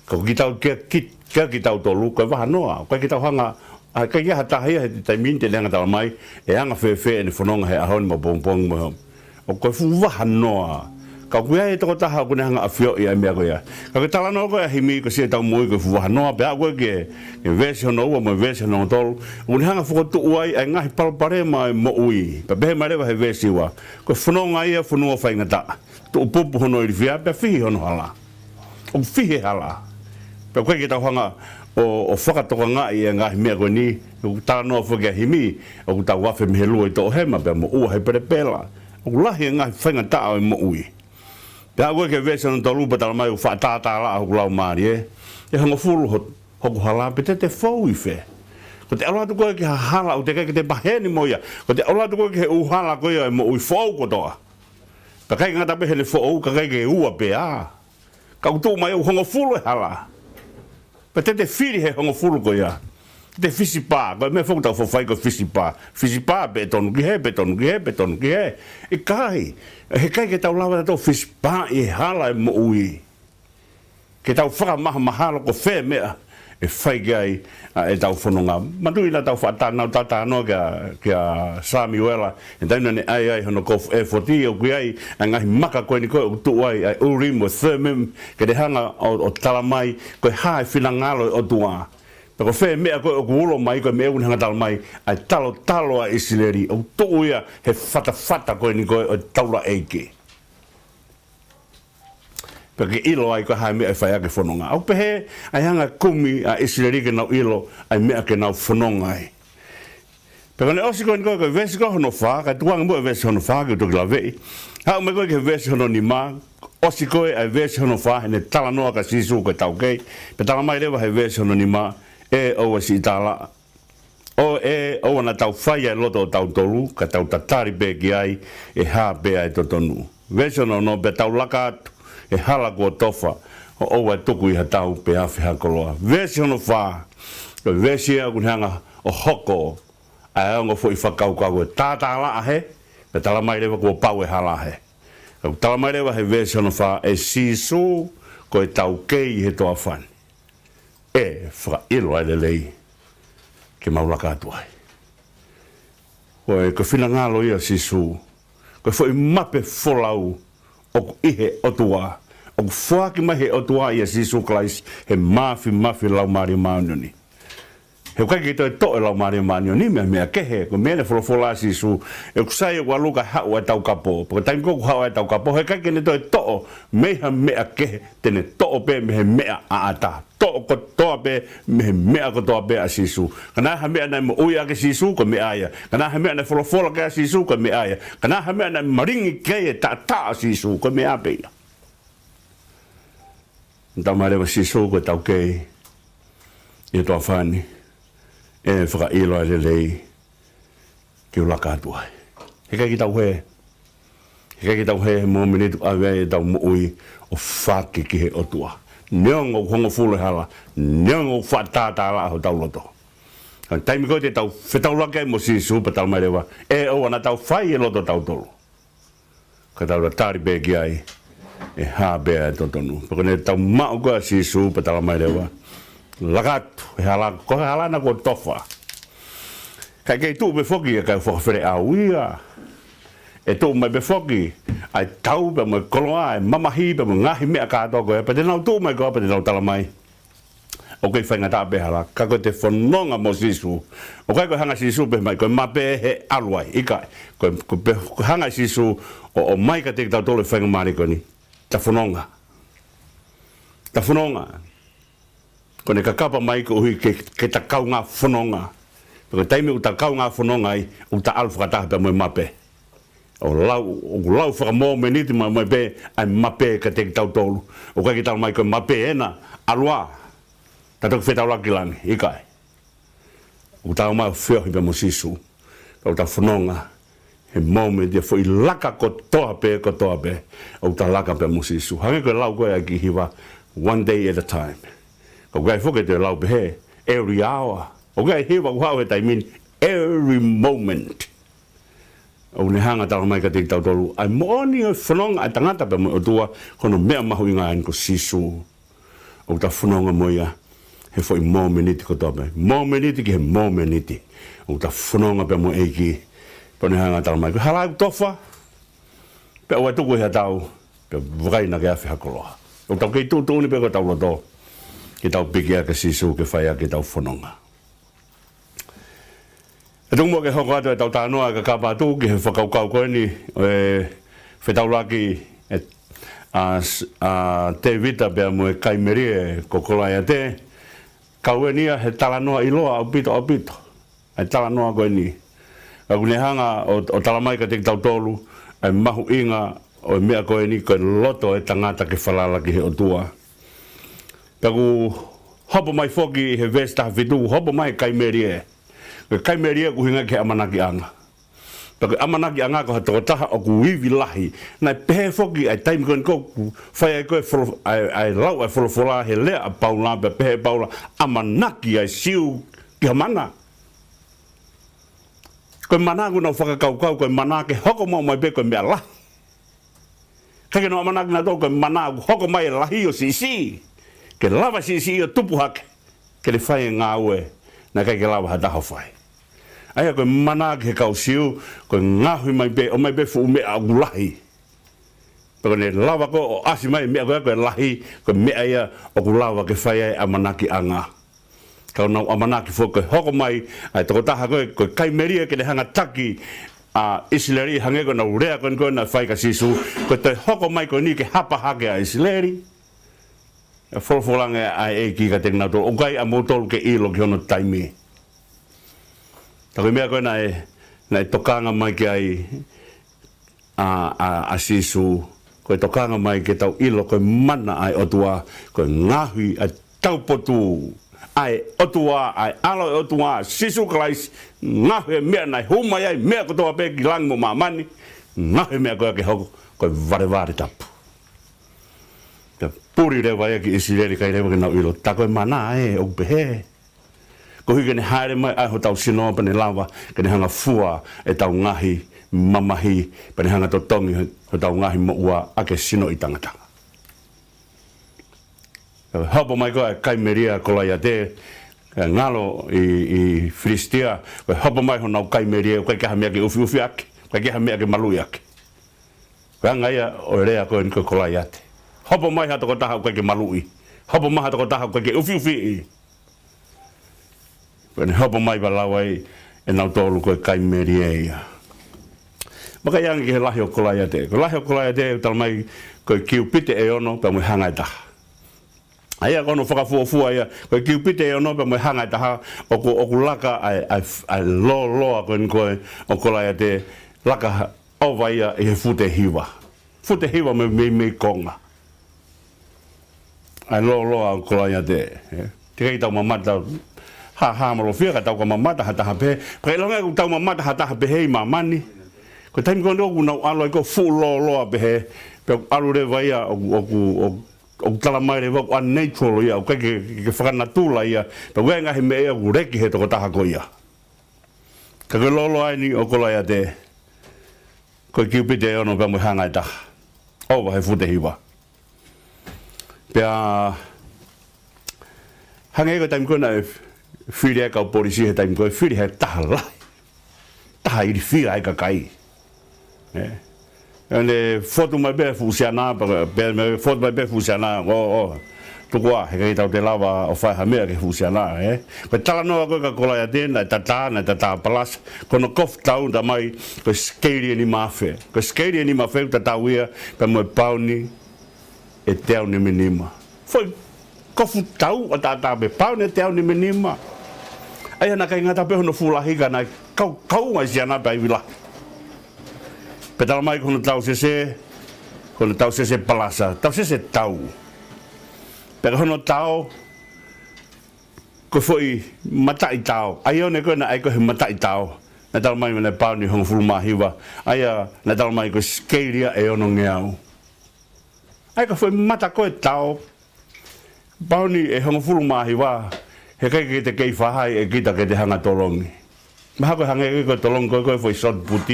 ka ʻoku ʻikai ke tau, ke, ke, ke kitautolu ko e vahanoa. ʻOku ʻikai ke tau hanga, ʻa, ʻikai ke ʻi ai ha taha ia he taimi ni te ne hanga ʻo talamai ʻe anga fēfē ʻene fononga he ʻaho ni mo e pongipongi mo e ʻaho. ʻOku ko e fuʻu vahanoa. Ka ʻoku ʻi ai e tokotaha ʻoku ne hanga ʻo ʻafioʻi ʻa e meʻa ko ia. Ka ko e talanoa ko ē ʻa e himi ko e siʻetau moʻui ko e fuʻu vahanoa, pea ʻoku ʻi ai e veesi hono ua mo e veesi hono tolu ʻoku ne hanga ʻo fokotuʻu ai ʻa e ngaahi palopalema ʻo e moʻui. Pea pehē mai leva he veesi ua, ko e fononga ia ʻo e fonua faingataʻa, tuʻupupu hono ilifia, pea fihi hono hala. ʻOku fihi e hala. Pea ʻoku ʻikai ke tau hanga ʻo, ʻo fakatokangaʻi e ngaahi meʻa ko eni, ʻoku talanoa foki ʻa e himi, ʻoku tau afe mei he lua ʻi toʻohema, pea mo ua he pelepela. ʻOku lahi e ngaahi faingataʻa ʻo e moʻui. Pea aʻu ki he veesi hono tolu pea talamai ʻoku faʻa tātālaʻa hoku laumālie, ʻe hongofulu ho-, hoku hala, pea te te fou ʻi fē? Ko ʻete ʻalu atu koe ki ha hala ʻoku teʻeki ke te pehē ni mo ia. Ko ʻete ʻalu atu koe ki he ʻū hala ko ia ʻo e moʻui, foʻou kotoa. Pea ʻikai ngata pē heʻene foʻou, ka ʻikai ke ua pē ā. Ka ʻoku tuʻu mai ʻoku hongofulu e hala. Pea te te fili he hongofulu ko ia. Te te fisipā, ko e meʻa foki ʻoku tau faʻa fai ko e fisipā. Fisipā pē tonu ki hē, pē tonu ki hē, pē tonu ki hē. ʻIkai, heʻikai ke tau lava tautolu ʻo fisipāʻi e hala ʻo e moʻui. Ke tau fakamahamahalo ko fē meʻa ʻe fai ki ai ʻa ʻetau fononga. Manatuʻi naʻa tau faʻa talanoa kia, kia Samiuela, he taimi naʻa ne ʻai ai hono kofu ʻefoti, ʻoku ʻi ai ʻa e ngaahi maka ko eni ko ē ʻoku tuʻu ai ʻa e ʻUrimi mo e Thummimi, ke ne hanga ʻo, ʻo talamai ko e hā e finangalo ʻo e ʻOtua. Pea ko fē meʻa ko ē ʻoku ulo mai, ko e meʻa ʻoku ne hanga ʻo talamai ʻa e talotalo ʻa ʻIsileli, ʻoku tuʻu ia he fatafata ko eni ko ē ʻo e taulaʻeiki. Pea ke ʻilo ai ko e hā e meʻa ʻe fai ʻaki e fononga. ʻOku pehē ʻa e anga e kumi ʻa ʻIsileli ke nau ʻilo ʻa e meʻa ke nau fononga ai. Pea ko ʻene ʻosi ko eni ko ē, ko e veesi ko ē hono fā, kae tuku ange muʻa e veesi hono fā ke u toki laveʻi. Haʻu mai ko ē ki he veesi hono nima, ʻosi ko ē ʻa e veesi hono fā, heʻene talanoa kia Sīsū ko e taukei. Pea talamai leva he veesi hono nima, ʻE ʻoua siʻi tālaʻa. ʻO ʻe, ʻoua naʻa tau fai ʻa e loto ʻo tautolu, ka tau tatali pē ki ai, ʻe hā pē ʻa e totonu. Veesi hono ono, pea tau laka atu he hala kuo tofa, ʻo ʻoua ʻe tuku ʻi ha tau pe afe ha koloa. Veesi hono fā, ko e veesi ia ʻoku ne hanga ʻo hoko ʻa e ongo foʻi fakakaukau ko e tātālaʻa hē, pea talamai leva kuo pau e hala hē. ʻOku talamai leva he veesi hono fā, ʻe Sīsū ko e taukei he toafa ni. ʻE fakaʻilo ʻa e lelei ke mau laka atu ai. Ko e, ko e finangalo ia ʻo Sīsū, ko e foʻi mape folau ʻoku ʻi he ʻOtua, ʻoku foaki mai he ʻOtua ʻia Sīsū Kalaisi, he māfimafi Laumālie Māʻoniʻoni. He ʻoku ʻikai ke toe toʻo e Laumālie Māʻoniʻoni mei ha meʻa kehe, ko e meʻa naʻe folofola ai ʻa Sīsū, ʻoku sai ʻoku ʻalu kae haʻu ʻa e Taukapo. Pea ko e taimi ko ē ʻoku haʻu ai ʻa e Taukapo, heʻikai ke ne toe toʻo mei ha meʻa kehe, te ne toʻo pē mei he meʻa ʻaʻata. Toʻo kotoa pē mei he meʻa kotoa pē ʻa Sīsū. Ka naʻe ʻi ai ha meʻa naʻe moʻui ʻaki ʻa Sīsū, ko e meʻa ia. Ka naʻe ʻi ai ha meʻa naʻe folofola ki ai ʻa Sīsū, ko e meʻa ia. Ka naʻe ʻi ai ha meʻa naʻe malingi ki ai e taʻataʻa ʻo Sīsū, ko e meʻa pē ia. Talamai leva ʻe Sīsū ko e taukei ʻi he toafa ni, ʻe fakaʻilo ʻa e lelei ke u laka atu ai. Heʻikai ke tau hē. Heʻikai ke tau hē he momeniti ʻoku ʻave ai ʻetau moʻui ʻo faki ki he ʻOtua. Neongo ʻoku hongofulu e hala, neongo ʻoku faʻa tātālaʻa hotau loto. Ka ko e taimi ko ē te tau fetaulaki ai mo Sīsū pea talamai leva, ʻe ʻoua naʻa tau fai e loto ʻo tautolu, ka tau tatali pē ki ai, ʻe hā pē ʻa e totonu. Pea ko ʻene tau maʻu ko ē ʻa Sīsū pea talamai leva, laka atu he hala, ko e hala naʻa kuo tofa. Kae kei tuʻu pē foki ʻa e kau fakafeleʻau ia. ʻE tuʻu mai pē foki ʻa e tau pea mo e koloa, ʻa e mamahi pea mo e ngaahi meʻa kātoa ko ia, pea te nau tuʻu mai ko ia pea te nau talamai, ʻoku kei faingataʻa pē hala, ka ko ʻete fononga mo Sīsū. ʻOku ʻikai ko e hanga ʻe Sīsū pē mai, ko e mape he ʻalu ai, ʻikai. Ko e, ko e pe-, ko e hanga ʻe Sīsū ʻo, ʻomai kiate kitautolu e faingamālie ko eni. Ta fononga. Ta fononga. Ko ʻene kakapa mai koeʻuhi ke, ke ta kaungā fononga. Pea ko e taimi ʻoku ta kaungā fononga ai, ʻoku ta ʻalu fakataha pea mo e mape. ʻOku lau, ʻoku lau fakamōmeniti mai, mai pē ʻa e mape kiate kitautolu. ʻOku ʻikai ke talamai ko e mape ena, ʻalu ā. Ka toki fetaulaki ki langi, ʻikai. ʻOku tau ō mai ʻo feohi pea mo Sīsū. ʻOku tau fononga he moment ia, foʻi laka kotoa pē, kotoa pē. ʻOku tau laka pea mo Sīsū. Hangē ko e lau ko ē ʻa e kiʻi hiva, one day at a time. Ka ʻoku ʻikai foki ke toe lau pehē, every hour. ʻOku ʻikai, hiva ʻoku haʻu he taimi ni, every moment. ʻOku ne hanga ʻo talamai kiate kitautolu ʻa e moʻoni ʻo e fononga ʻa e tangata pea mo e ʻOtua, ko hono meʻa mahuʻinga ʻeni ko Sīsū. ʻOku tau fononga mo ia he foʻi momeniti kotoa pē. Momeniti ki he momeniti. ʻOku tau fononga pea mo e ʻEiki. Pea ʻoku ne hanga ʻo talamai, ko e hala ʻoku tofa, pea ʻoua ʻe tuku ʻi ha tau, pea vakai naʻa ke afe ha koloa. ʻOku tau kei tuʻutuʻuni pē ko ʻetau loto ke tau piki ʻaki ʻa Sīsū ke fai ʻaki ʻetau fononga. ʻE tuku muʻa ke hoko atu ʻetau talanoa ʻa e kakapa atu ki he fakakaukau ko eni ʻo e fetaulaki ʻa, ʻa Tēvita pea mo e kai melie ko Kolaiate. Kau eni ia he talanoa ʻiloa ʻaupito, ʻaupito. ʻA e talanoa ko eni. Ka ʻoku ne hanga ʻo, ʻo talamai kiate kitautolu ʻa e mahuʻinga ʻo e meʻa ko eni, ko e loto ʻo e tangata ke falala ki he ʻOtua. Pea ʻoku hopo mai foki he veesi taha fitu, hopo mai kai melie. Ko e kai melie ʻoku ʻuhinga ki he ʻamanakiʻanga. Pea ko e ʻamanakiʻanga ko ha tokotaha ʻoku ivi lahi. Naʻe pehē foki ʻa e taimi ko eni ʻoku fai ai ko ē folo-, ʻa e, ʻa e lau ʻa e folofola he lea ʻa Paula, pea pehē ʻe Paula, ʻamanaki ʻa e Siu ki ha mana. Ko e mana ʻoku nau fakakaukau, ko e mana ke hoko maʻu mai pē ko e meʻa lahi. ʻIkai ke nau ʻamanaki nautolu ko e mana ʻoku hoko mai e lahi ʻo siʻisiʻi. Ke lava siʻisiʻi ʻo tupu hake. Ke ne fai e ngāue naʻe ʻikai ke lava ha taha ʻo fai. ʻA ia ko e mana ki he kau Siu, ko e ngaohi mai pē, ʻomai pē fuʻu meʻa ʻoku lahi. Pea ko ʻene lava ko ē ʻo ʻasi mai e meʻa ko ē ko e lahi, ko e meʻa ia ʻoku lava ke fai ai e ʻamanakiʻanga. Ka ʻoku nau ʻamanaki foki ko e hoko mai ʻa e tokotaha ko ē, ko e kai melie ke ne hanga ʻo taki ʻa ʻIsileli hangē ko ʻenau lea ko eni ko ē naʻe fai kia Sīsū, ko e toe hoko mai ko eni ke hapa hake ʻa ʻIsileli. ʻE folofola ange ʻa e ʻEiki kiate kinautolu, ʻoku ʻikai ʻamoutolu ke ʻilo ki hono taimi. Ka ko e meʻa ko ē naʻe, naʻe tokanga mai ki ai ʻa, ʻa, ʻa Sīsū, ko e tokanga mai ke tau ʻilo ko e mana ʻa e ʻOtua, ko e ngaohi ʻa e taupotu ʻa e ʻOtua, ʻa e ʻAlo ʻo e ʻOtua, Sīsū Kalaisi, ngaohi e meʻa naʻe hū mai ai, meʻa kotoa pē ki langi mo māmani, ngaohi e meʻa ko ē ke hoko ko e valevale tapu. Pea puli leva ia ki ʻIsileli, ʻikai leva ke nau ʻilo, tā ko e mana ē ʻoku pehē. Koeʻuhi ke ne hāʻele mai ʻa hotau sino pea ne lava ke ne hanga ʻo fua ʻetau ngaahi mamahi, pea ne hanga ʻo totongi hotau ngaahi moʻua ʻaki e sino ʻo e tangata. Ka ko e hopo mai ko ē ʻa e kai melie ʻa Kolaiate, ʻa e ngalo ʻi, ʻi Filisitia, ko e hopo mai honau kai melie, ʻoku ʻikai ke ʻi ai ha meʻa ke ʻufiʻufi ʻaki, ʻoku ʻikai ke ʻi ai ha meʻa ke maluʻi ʻaki. Ko e anga ia ʻo e lea ko eni ko Kolaiate. Hopo mai ha tokotaha ʻoku ʻikai ke maluʻi. Hopo mai ha tokotaha ʻoku ʻikai ke ʻufiʻufiʻi. Pea ne hopo mai pea lau ai ʻe nautolu ko e kai melie ia. Vakai ange ki he lahi ʻo Kolaiate. Ko e lahi ʻo Kolaiate, ʻoku talamai ko e kiupite ʻe ono pea mo e hanga ʻe taha. ʻA ia ko hono fakafuofua ia, ko e kiupite ʻe ono pea mo e hanga ʻe taha, ʻoku, ʻoku laka ʻa e, ʻa e, ʻa e lōloa ko eni ko ē ʻo Kolaiate, laka ʻova ia ʻi he fute hiva. Fute hiva mei, mei, mei konga. ʻA e lōloa ʻo Kolaiate, ē. Teʻeki ai ke tau mamata, ha, ha malofia ka tau ka mamata ha taha pehē. Pea ʻilonga ʻoku tau mamata ha taha pehē ʻi māmani. Ko e taimi ko eni ʻoku nau ʻalu ai ko e fuʻu lōloa pehē. Pea ʻalu leva ia ʻoku, ʻoku, ʻoku, ʻoku talamai leva ʻoku unnatural ia, ʻoku ʻikai ke, ke, ke fakanatula ia. Pea ʻoku ʻi ai e ngaahi meʻa ia ʻoku leki he tokotaha ko ia. Ka ko e lōloa eni ʻo Kolaiate, ko e kiupite ʻe ono pea mo e hanga ʻe taha. ʻOva he fute hiva. Pea hangē ko e taimi ko ē naʻe fili ai e kau polisi he taimi ko ē, fili he taha lahi. Taha ilifia ai e kakai. Ē. ʻE ne fotu mai pē fuʻu siana, pea, pea, pea fotu mai pē fuʻu siana, ʻo, ʻo. Tuku ā, he ʻikai ke tau toe lava ʻo fai ha meʻa ki he fuʻu siana, ē. Ko e talanoa ko ē kia Kolaiate, naʻe tatā, naʻe tatā palasa. Ko hono kofu tau, talamai, ko e sikeili ʻe nima afe. Ko e sikeili ʻe nima afe ʻoku tatau ia pea mo e pauni ʻe teau nima nima. Foʻi kofu tau ʻataʻatā pē, pauni ʻe teau nima nima. ʻA ia naʻe ʻikai ngata pē hono fuʻu lahi ka naʻe kau, kau mai siana pea ivi lahi. Pea talamai ko hono tausese, ko hono tausese palasa, tausese tau. Pea ko hono tao, Ko e foʻi mataʻi tao. ʻA ia ʻoku ne ko ena ʻa ia ko e mataʻi tao. Naʻe talamai mei he pauni ʻe hongofulu mā hiva. ʻA ia naʻe talamai ko e sikeili ia ʻe onongeau. ʻA ia ko e foʻi mata ko e tao. Pauni ʻe hongofulu mā hiva. He ʻikai ke te kei fakahā ʻe kita ke te hanga tolongi. Mahalo ko e hangē ko e tolongi ko e ko e foʻi shot put.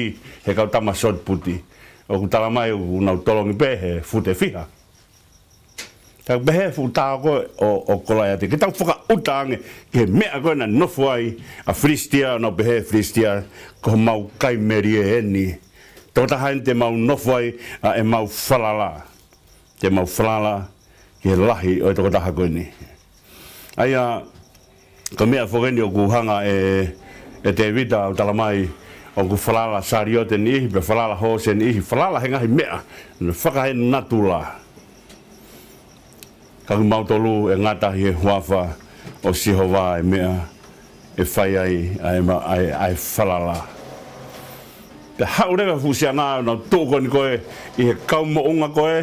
He kau tama shot put. ʻOku talamai ʻoku nau tolongi pē he fute fiha. Ka pehē fuʻu tao ko ē ʻo, ʻo Kolaiate. Ke tau fakaʻuta ange ki he meʻa ko ē naʻe nofo ai ʻa Filisitia, nau pehē Filisitia, ko homau kai melie eni. Tokotaha eni te mau nofo ai ʻa ʻemau falala. Te mau falala ki he lahi ʻo e tokotaha ko eni. ʻA ia, ko e meʻa foki eni ʻoku hanga ʻe, ʻe Tēvita ʻo talamai ʻoku falala saliote ʻe niʻihi, pe falala hoosi ʻe niʻihi, falala he ngaahi meʻa, ne fakaenatula. Ka kimautolu ʻe ngata ʻi he huafa ʻo Sihova ʻa e meʻa ʻe fai ai ʻa e ma-, ʻa e, ʻa e falala. Pea haʻu leva fuʻu siana ʻo nau tuʻu ko eni ko ē ʻi he kau moʻunga ko ē,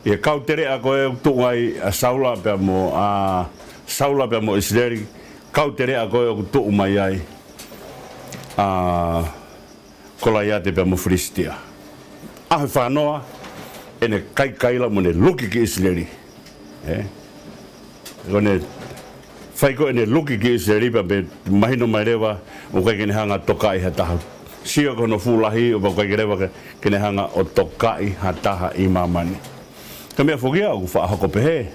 ʻi he kau teleʻa ko ē ʻoku tuʻu ai ʻa Saula pea mo, ʻa Saula pea mo ʻIsileli, kau teleʻa ko ē ʻoku tuʻu mai ai ʻa Kolaiate pea mo Filisitia. ʻAho ʻe fāngofulu, ʻene kaikaila mo ʻene luki ki ʻIsileli. Ē? Ko ʻene fai ko ē ʻene luki ki ʻIsileli pea mahino mai leva ʻoku ʻikai ke ne hanga ʻo tokaʻi ha taha. Sio ki hono fuʻu lahi ʻo pau ʻikai ke leva ke, ke ne hanga ʻo tokaʻi ha taha ʻi māmani. Ko e meʻa foki ia ʻoku faʻa hoko pehē.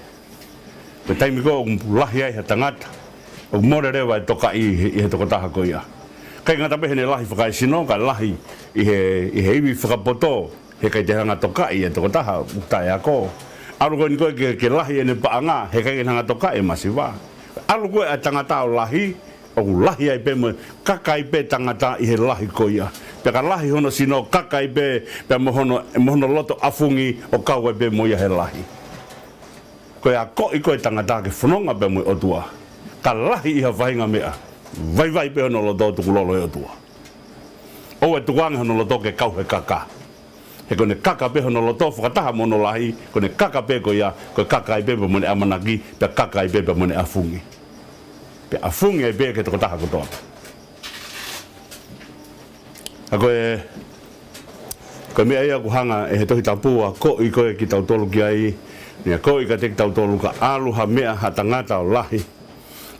Ko e taimi ko ē ʻoku lahi ai ha tangata, ʻoku mole leva e tokaʻi ʻi he, ʻi he tokotaha ko ia. ʻIkai ngata pē heʻene lahi fakaesino, ka lahi ʻi he, ʻi he ivi fakapoto, he ʻikai te hanga ʻo tokaʻi e tokotaha ʻoku taʻeako. ʻAlu ko eni ko ē ke, ke lahi ʻene paʻanga, he ʻikai ke hanga ʻo tokaʻi e masiva. ʻAlu ko ē ʻa e tangata ʻo lahi, ʻoku lahi ai pē mo e kaka ai pē tangata ʻi he lahi ko ia. Pea ka lahi hono sino, kaka ai pē, pea mo hono, mo hono loto ʻafungi ʻo kau ai pē mo ia he lahi. Ko e akoʻi ko ē tangata ke fononga pea mo e ʻOtua. Ka lahi ʻi ha faʻahinga meʻa, vaivai pē hono loto, tukulolo e ʻOtua. ʻOua ʻe tukuange hono loto ke kau he kaka. He ko ʻene kaka pē hono loto fakataha mo hono lahi, ko ʻene kaka pē ko ia, ko e kaka ai pē pea mo ʻene ʻamanaki, pea kaka ai pē pea mo ʻene ʻafungi. Pea ʻafungi ai pē ki he tokotaha kotoa. ʻA ko e, ko e meʻa ia ʻoku hanga ʻe he Tohi Tapu ʻo akoʻi ko ē kitautolu ki ai, ne akoʻi kiate kitautolu ka ʻalu ha meʻa ha tangata ʻo lahi,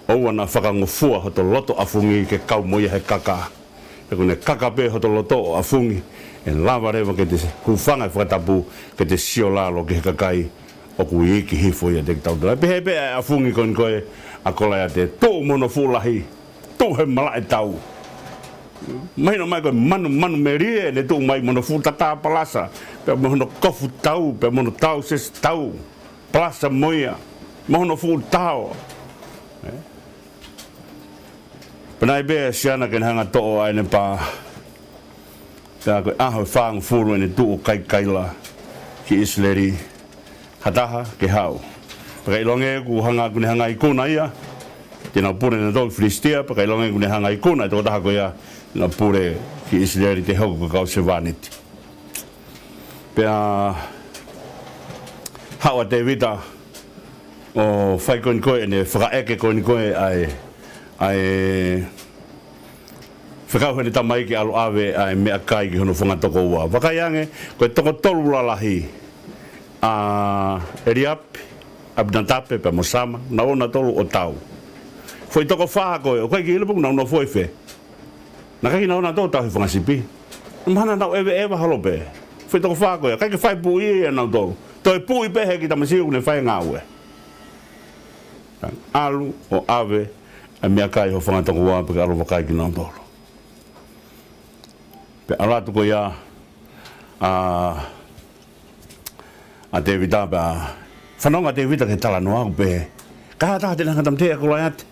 ʻoua naʻa fakangofua hoto loto ʻafungi ke kau mo ia he kaka. He ko ʻene kaka pē hoto loto ʻo ʻafungi, ʻe lava leva ke te hūfanga he fakatapu, ke te siolalo ki he kakai ʻoku iiki hifo ʻiate kitautolu. Pehē pē ʻa e ʻafungi ko eni ko ē ʻa Kolaiate, tuʻu mo hono fuʻu lahi, tuʻu he malaʻe tau. Mahino mai ko e manu, manu melie, ne tuʻu mai mo hono fuʻu tatā palasa, pea mo hono kofu tau, pea mo hono tausesi tau, palasa mo ia, mo hono fuʻu tao. Ē? Pea naʻe ʻai pē ʻa e siana ke ne hanga ʻo toʻo ʻa ʻene pā. Pea ko e ʻaho ʻe fāngofulu ʻene tuʻu ʻo kaikaila ki ʻIsileli. Ha taha ke haʻu. Pea ka ʻiloange ʻoku hanga, ʻoku ne hanga ʻo ikuna ia. Te nau pule nautolu ki Filisitia, pea ka ʻiloange ʻoku ne hanga ʻo ikuna e tokotaha ko ia, nau pule ki ʻIsileli, te hoko ko e kau sevāniti. Pea haʻu ʻa Tēvita ʻo fai ko eni ko ē ʻene fakaʻeke ko eni ko ē ʻa e, ʻa e fekau heʻene tamaiki ʻalu ʻo ʻave ʻa e meʻakai ki hono fanga tokoua. Vakai ange, ko e toko tolu lalahi, ʻa ʻEliapi, ʻApinatapi, pea mo Sama, naʻa nau ō nautolu ʻo tau. Foʻi toko fā ko ē, ʻoku ʻikai ke ʻilo pe ʻoku nau nofo ʻi fē. Naʻe ʻikai ke nau ō nautolu ʻo tau he fanga sipi. Mahalo naʻa nau ʻeveʻeva holo pē. Foʻi toko fā ko ē, ʻikai ke fai puʻi ia ʻe nautolu. Toe puʻi pē he kiʻi tamasiʻi ʻoku ne fai e ngāue. ʻAlu ʻo ʻave ʻa e meʻakai ho fanga tokoua pea ke ʻalu ʻo vakai kinautolu. Pea ʻalu atu ko ia ʻa, ʻa Tēvita pea fanongo ʻa Tēvita ki he talanoa ʻoku pehē, ka ʻi ai ha taha te ne hanga ʻo tāmateʻi ʻa Kolaiate.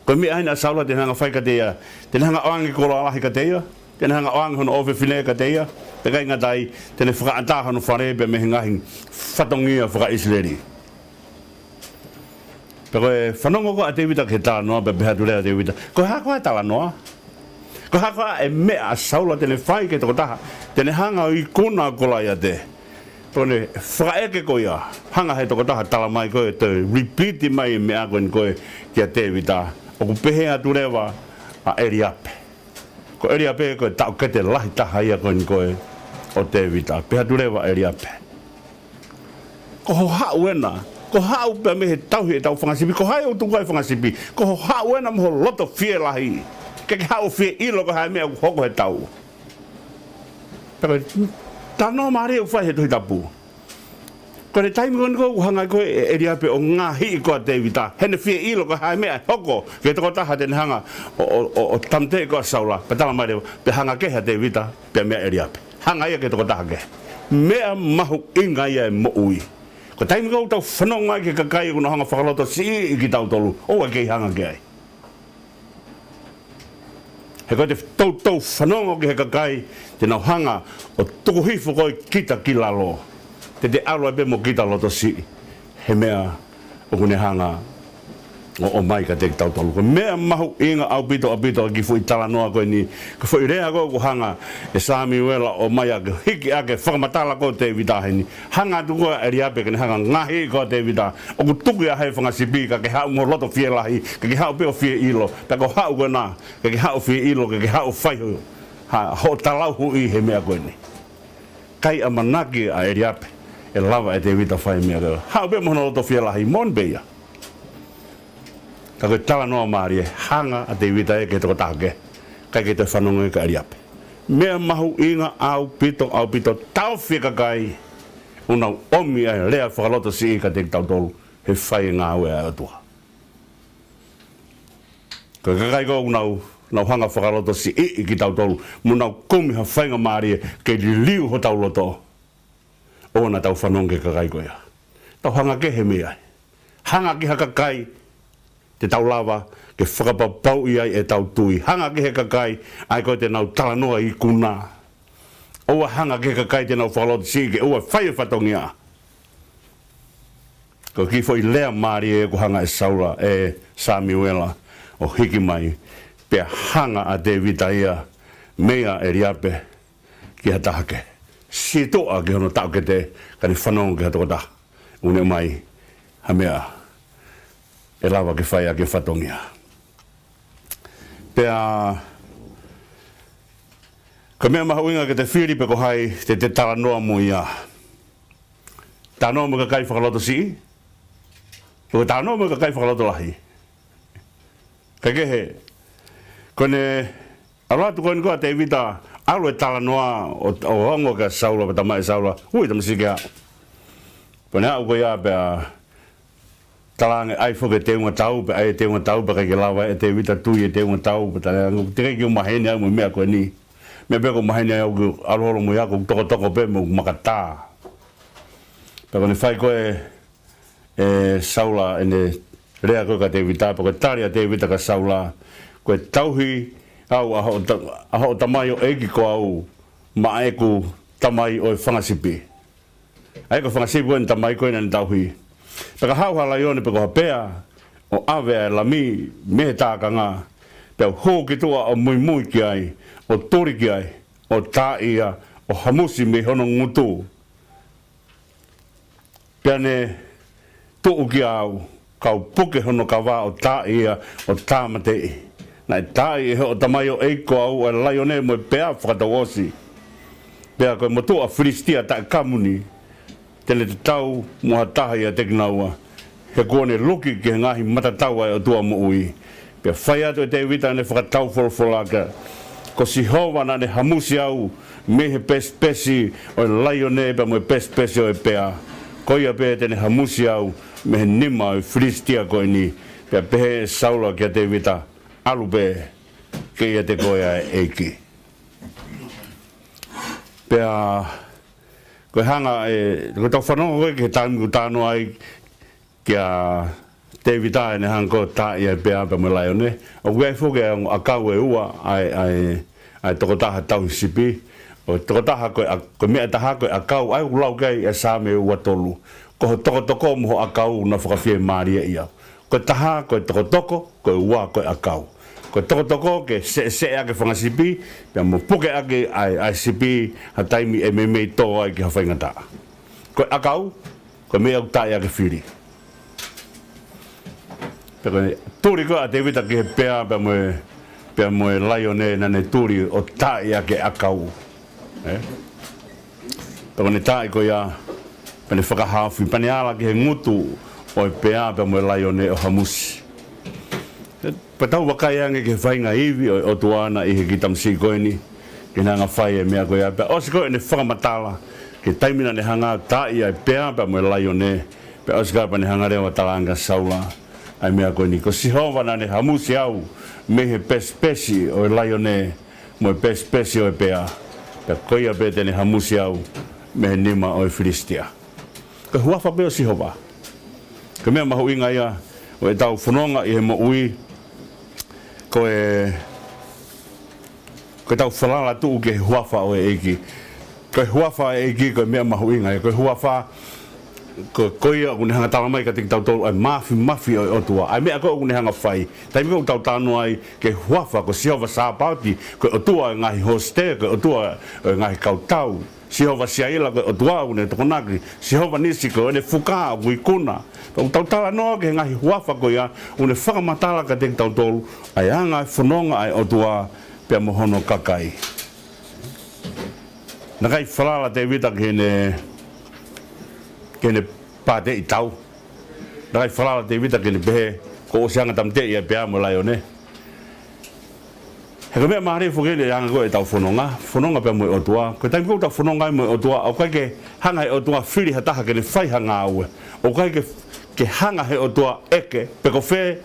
Ko e meʻa eni ʻa Saula te ne hanga ʻo fai kiate ia, te ne hanga ʻo ʻoange koloa lahi kiate ia, te ne hanga ʻo ʻoange hono ʻofefine kiate ia, pea ʻikai ngata ai, te ne fakaʻatā hono fale pea mei he ngaahi fatongia faka-ʻIsileli. Pea ko e fanongo ko ē ʻa Tēvita ki he talanoa, pea pehē atu leva ʻa Tēvita, ko e hā koā e talanoa? Ko e hā koā e meʻa ʻa Saula te ne fai ki he tokotaha te ne hanga ʻo ikuna ʻa Kolaiate? Ko ʻene fakaʻeke ko ia, hanga he tokotaha tala mai ko ē, toe repeat mai e meʻa ko eni ko ē kia Tēvita, ʻoku pehē atu leva ʻa ʻEliape. Ko ʻEliape ko e taʻokete lahi taha ia ko eni ko ē ʻo Tēvita. Pehē atu leva ʻa ʻEliape, ko ho haʻu ena, ko ho haʻu pē mei he tauhi ʻetau fanga sipi, ko hai ʻoku tuku ai e fanga sipi, ko ho haʻu ena mo ho loto fielahi, ke ke haʻu ʻo fie ʻilo ko e hā e meʻa ʻoku hoko he tau. Pea ko e talanoa mālie ʻoku fai he Tohi Tapu. Ko e taimi ko eni ko ē ʻoku hanga ai ko ē ʻe ʻEliape ʻo ngaohi ko ē ʻa Tēvita, heʻene fie ʻilo ko e hā e meʻa ʻe hoko ki he tokotaha te ne hanga ʻo, ʻo, ʻo, ʻo tāmateʻi ko ē ʻa Saula. Pea tala mai leva, pea hanga kehe ʻa Tēvita pea meia ʻEliape. Hanga ia ki he tokotaha kehe. Meʻa mahuʻinga ia e moʻui. Ko e taimi ko ē ʻoku tau fanongo ai ki he kakai ʻoku nau hanga fakalotosiʻi kitautolu, ʻoua ʻe kei hanga ki ai. He ko e te toutou fanongo ki he kakai te nau hanga ʻo tuku hifo ko ē kita ki lalo, te te ʻalu ai pē mo kita lotosiʻi he meʻa ʻoku ne hanga ʻo, ʻomai kiate kitautolu. Ko e meʻa mahuʻinga ʻaupito, ʻaupito ʻa e kiʻi foʻi talanoa ko eni, ko e foʻi lea ko ē ʻoku hanga ʻe Samiuela ʻo ʻomai ʻo hiki ʻaki e fakamatala ko ē ʻo Tēvita heni. Hanga atu ko ē ʻa ʻEliape ke ne hanga ʻo ngaohi ko ē ʻa Tēvita, ʻoku tuku ia he fanga sipi, ka ke haʻu mo ho loto fielahi, ka ke haʻu pē ʻo fie ʻilo, pea ko ho haʻu ko ena, ka ke haʻu ʻo fie ʻilo, ka ke haʻu ʻo fai ho, ha, hoʻo talauhuʻi he meʻa ko eni. ʻIkai ʻamanaki ʻa ʻEliape ʻe lava ʻe Tēvita ʻo fai e meʻa ko ē. Haʻu pē mo hono loto fielahi, moʻoni pē ia. Ka ko e talanoa mālie, hanga ʻa Tēvita ia ki he tokotaha kehe, ʻikai ke toe fanongo ia kia ʻEliape. Meʻa mahuʻinga ʻaupito, ʻaupito, taʻofi e kakai ʻoku nau ʻomi ʻa e lea fakalotosiʻi kiate kitautolu he fai e ngāue ʻa e ʻOtua. Ko e kakai ko ē ʻoku nau, nau hanga fakalotosiʻi kitautolu, mo nau kumi ha faingamālie ke liliu hotau loto, ʻoua naʻa tau fanongo ki he kakai ko ia. Tau hanga kehe mei ai. Hanga ki ha kakai te tau lava ke fakapapauʻi ai ʻetau tui. Hanga ki he kakai ʻa ia ko ē te nau talanoa ikuna. ʻOua hanga ki he kakai te nau fakalotosiʻi ke ʻoua ʻe fai e fatongia. Ko e kiʻi foʻi lea mālie ʻoku hanga ʻe Saula, ʻe Samiuela, ʻo hiki mai, pea hanga ʻa Tēvita ia meia ʻEliape ki ha taha kehe. Sītuʻa ki hono taʻokete, ka ne fanongo ki ha tokotaha ʻoku ne ʻomai ha meʻa ʻe lava ke fai ʻaki e fatongia. Pea ko e meʻa mahuʻinga ke te fili pe ko hai te te talanoa mo ia. Talanoa mo e kakai fakalotosiʻi, pe ko e talanoa mo e kakai fakalotolahi. Kae kehe, ko ʻene ʻalu atu ko eni ko ē ʻa Tēvita, ʻalu e talanoa ʻo, ʻo ongo kia Saula, pea tala mai ʻe Saula, ui tamasiʻi ke haʻu. Pea ne haʻu ko ia pea talaange ʻai foki e teunga tau, pea ʻai e teunga tau, pea ʻikai ke lava ʻe Tēvita tui e teunga tau, pea talaange, teʻeki ke u maheni au mo e meʻa ko eni. Meʻa pē ʻoku ou maheni au ke ʻalu holo mo ia ʻoku ou tokotoko pē mo e makatā. Pea ko ʻene fai ko ē ʻe Saula ʻene lea ko ē kia Tēvita, pea ko e tali ʻa Tēvita kia Saula, ko e tauhi au ʻa hoʻo ta-, ʻa hoʻo tamaioʻeiki ko au maʻa ʻeku tamai ʻo e fanga sipi. ʻA ia ko e fanga sipi ko ē ʻene tamai ko ē naʻa ne tauhi. Pea ka haʻu ha laione pe ko ha pea ʻo ʻave ʻa e lami mei he tākanga, pea u hū ki tuʻa ʻo muimui ki ai, ʻo tuli ki ai, ʻo taaʻi ia, ʻo hamusi mei hono ngutu. Pea ne tuʻu kiate au, kau puke hono kava ʻo taaʻi ia, ʻo tāmateʻi. Naʻe taaʻi ʻe hoʻo tamaioʻeiki ko au ʻa e laione mo e pea fakatouʻosi. Pea ko e motuʻa Filisitia taʻekamu ni, te ne tatau mo ha taha ʻiate kinaua, he kuo ne luki ki he ngaahi matatau ʻa e ʻOtua moʻui. Pea fai atu ʻe Tēvita ʻene fakataufolofola kia, ko Sihova naʻa ne hamusi au mei he pesipesi ʻo e laione pea mo e pesipesi ʻo e pea. Ko ia pē te ne hamusi au mei he nima ʻo e Filisitia ko eni. Pea pehē ʻe Saula kia Tēvita, ʻalu pē, ke ʻiate koe ʻa e ʻEiki. Pea ko e hanga ē, ko ʻetau fanongo ko ē ki he taimi ʻoku talanoa ai kia Tēvita ʻene hanga ko ē ʻo taaʻi ʻa e pea pea mo e laione. ʻOku ʻi ai foki ʻa e ongo ʻakau ʻe ua ʻa e, ʻa e, ʻa e tokotaha tauhi sipi. Ko e tokotaha ko ē, ko e meʻa ʻe taha ko e ʻakau, ʻa ia ʻoku lau ki ai ʻa e Saame ua tolu. Ko ho tokotoko mo ho ʻakau naʻa fakafiemālieʻi au. Ko e taha ko e tokotoko, ko e ua ko e ʻakau. Ko e tokotoko ke seʻeseʻe ʻaki e fanga sipi, pea mo puke ʻaki ʻa e, ʻa e sipi ha taimi ʻe meimei tō ai ki ha faingataʻa. Ko e ʻakau, ko e meʻa ʻoku taaʻi ʻaki e fili. Pea ko e tuli ko ē ʻa Tēvita ki he pea, pea mo e, pea mo e laione, naʻa ne tuli ʻo taaʻi ʻaki e ʻakau. Ē? Pea ko ʻene taaʻi ko ia, pea ne fakahaofi, pea ne ala ki he ngutu ʻo e pea pea mo e laione ʻo hamusi. Pea tau vakai ange ki he faʻahinga ivi ʻo e ʻOtua naʻe ʻi he kiʻi tamasiʻi ko eni, ke ne hanga fai e meʻa ko ia. Pea ʻosi ko ē ʻene fakamatala ki he taimi naʻa ne hanga taaʻi ʻa e pea pea mo e laione, pea ʻosi ko ia pea ne hanga leva ʻo talaange kia Saula ʻa e meʻa ko eni: Ko Sihova naʻa ne hamusi au mei he pesipesi ʻo e laione mo e pesipesi ʻo e pea, pea ko ia pē te ne hamusi au mei he nima ʻo e Filisitia. Ko e huafa pē ʻo Sihova. Ko e meʻa mahuʻinga ia ʻo ʻetau fononga ʻi he moʻui, ko e, ko ʻetau falala tuʻu ki he huafa ʻo e ʻEiki. Ko e huafa ʻo e ʻEiki ko e meʻa mahuʻinga ia. Ko e huafa, ko, ko ia ʻoku ne hanga tala mai kiate kitautolu ʻa e māfimafi ʻo e ʻOtua, ʻa e meʻa ko ē ʻoku ne hanga fai. Taimi ko ē ʻoku tau talanoa ai ki he huafa, ko Sihova Sāpaoti, ko e ʻOtua ʻo e ngaahi hosite, ko e ʻOtua ʻo e ngaahi kautau. Sihova Siaila, ko e ʻOtua ʻoku ne tokonaki. Sihova Nisi, ko ʻene fuka ʻoku ikuna. Pea ʻoku tau talanoa ki he ngaahi huafa ko ia, ʻoku ne fakamatala kiate kitautolu ʻa e anga e fononga ʻa e ʻOtua pea mo hono kakai. Naʻe ʻikai falala Tēvita ki heʻene, ki heʻene pāteʻi tau. Naʻe ʻikai falala Tēvita ki heʻene pehē kuo ʻosi hanga ʻo tāmateʻi ʻa e pea mo e laione. He ko e meʻa mālie foki eni ʻa e anga ko ē ʻetau fononga, fononga pea mo e ʻOtua. Ko e taimi ko ē ʻoku tau fononga ai mo e ʻOtua, ʻoku ʻikai ke hanga he ʻOtua fili ha taha ke ne fai ha ngāue. ʻOku ʻikai ke, ke hanga he ʻOtua ʻeke pe ko fē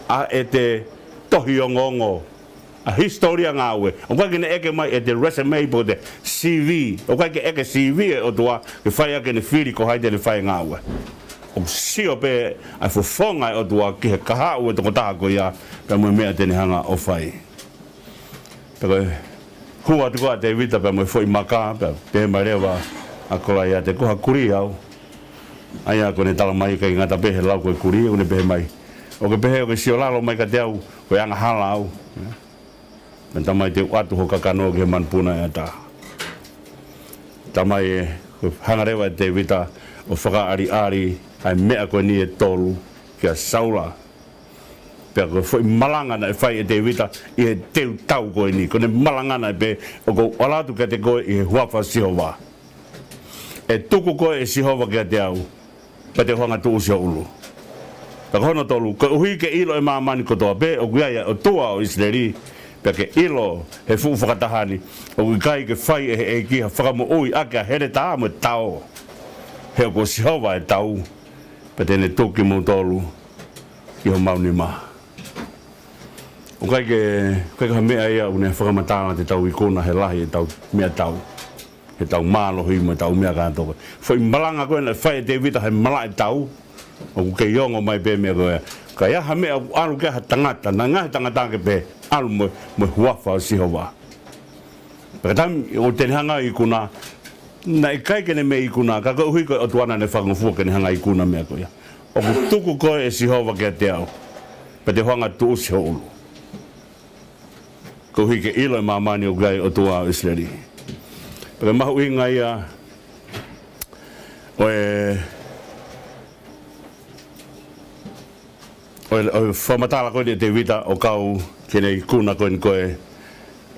ʻa ʻete tohi ongoongo, ʻa e hisitōlia ngāue. ʻOku ʻikai ke ne ʻeke mai ʻete resume pe ko ʻete C V. ʻOku ʻikai ke ʻeke C V ʻa e ʻOtua ke fai ʻaki ʻene fili ko hai te ne fai e ngāue. ʻOku sio pē ʻa e fofonga ʻa e ʻOtua ki he kahaʻu ʻo e tokotaha ko ia pea mo e meʻa te ne hanga ʻo fai. Pea ko e hū atu ko ē ʻa Tēvita pea mo e foʻi maka, pea pehē mai leva ʻa Kolaiate, ko ha kulī au. ʻA ia ʻoku ne tala mai ʻikai ngata pē he lau ko e kulī, ʻoku ne pehē mai, ʻoku ke pehē ʻoku ke sio lalo mai kiate au ko e angahala au. Pea ne tala mai, te u ʻatu ho kakano ki he manupuna ʻe ʻatā. Tala mai ē, ko e hanga leva ʻe Tēvita ʻo fakaʻaliʻali ʻa e meʻa ko eni ʻe tolu kia Saula. Pea ko e foʻi malanga naʻe fai ʻe Tēvita ʻi he teutau ko eni, ko ʻene malanga naʻe pehē, ʻoku ou ʻalu atu kiate koe ʻi he huafa ʻo Sihova. ʻE tuku koe ʻe Sihova kiate au, pea te u hanga ʻo tuʻusi ho ʻulu. Pea ko hono tolu, koeʻuhi ke ʻilo ʻe māmani kotoa pē ʻoku ʻi ai ʻa e ʻOtua ʻo ʻIsileli, pea ke ʻilo he fuʻu fakataha ni, ʻoku ʻikai ke fai ʻe he ʻEiki ha fakamoʻui ʻaki ʻa Heletā mo e Tao. He ko Sihova ʻe tau, pea te ne tuku kimoutolu ʻi homau nima. ʻOku ʻikai ke, ʻikai ke ha meʻa ia ʻoku ne fakamatala te tau ikuna he lahi ʻetau meʻatau, ʻetau mālohi mo ʻetau meʻa kātoa. Foʻi malanga ko ē naʻe fai ʻe Tēvita he malaʻe tau, ʻoku kei ongo mai pē meʻa ko ia. Ka ʻi ai ha meʻa ʻoku ʻalu ki ai ha tangata, naʻe ngaahi tangata ke pehē, ʻalu mo, mo e huafa ʻo Sihova. Pea ka taimi ʻoku te ne hanga ʻo ikuna, naʻe ʻikai ke ne mei ikuna, ka koeʻuhi ko e ʻOtua naʻa ne fakangofua ke ne hanga ʻo ikuna meʻa ko ia. ʻOku tuku koe ʻe Sihova kiate au, pea te u hanga ʻo tuʻusi ho ʻulu. Koeʻuhi ke ʻilo ʻe māmani ʻoku ʻi ai e ʻOtua ʻo ʻIsileli. Pea ko e mahuʻinga ia ʻo e ʻo e, ʻo e fakamatala ko eni ʻa Tēvita ʻo kau ki heʻene ikuna ko eni ko ē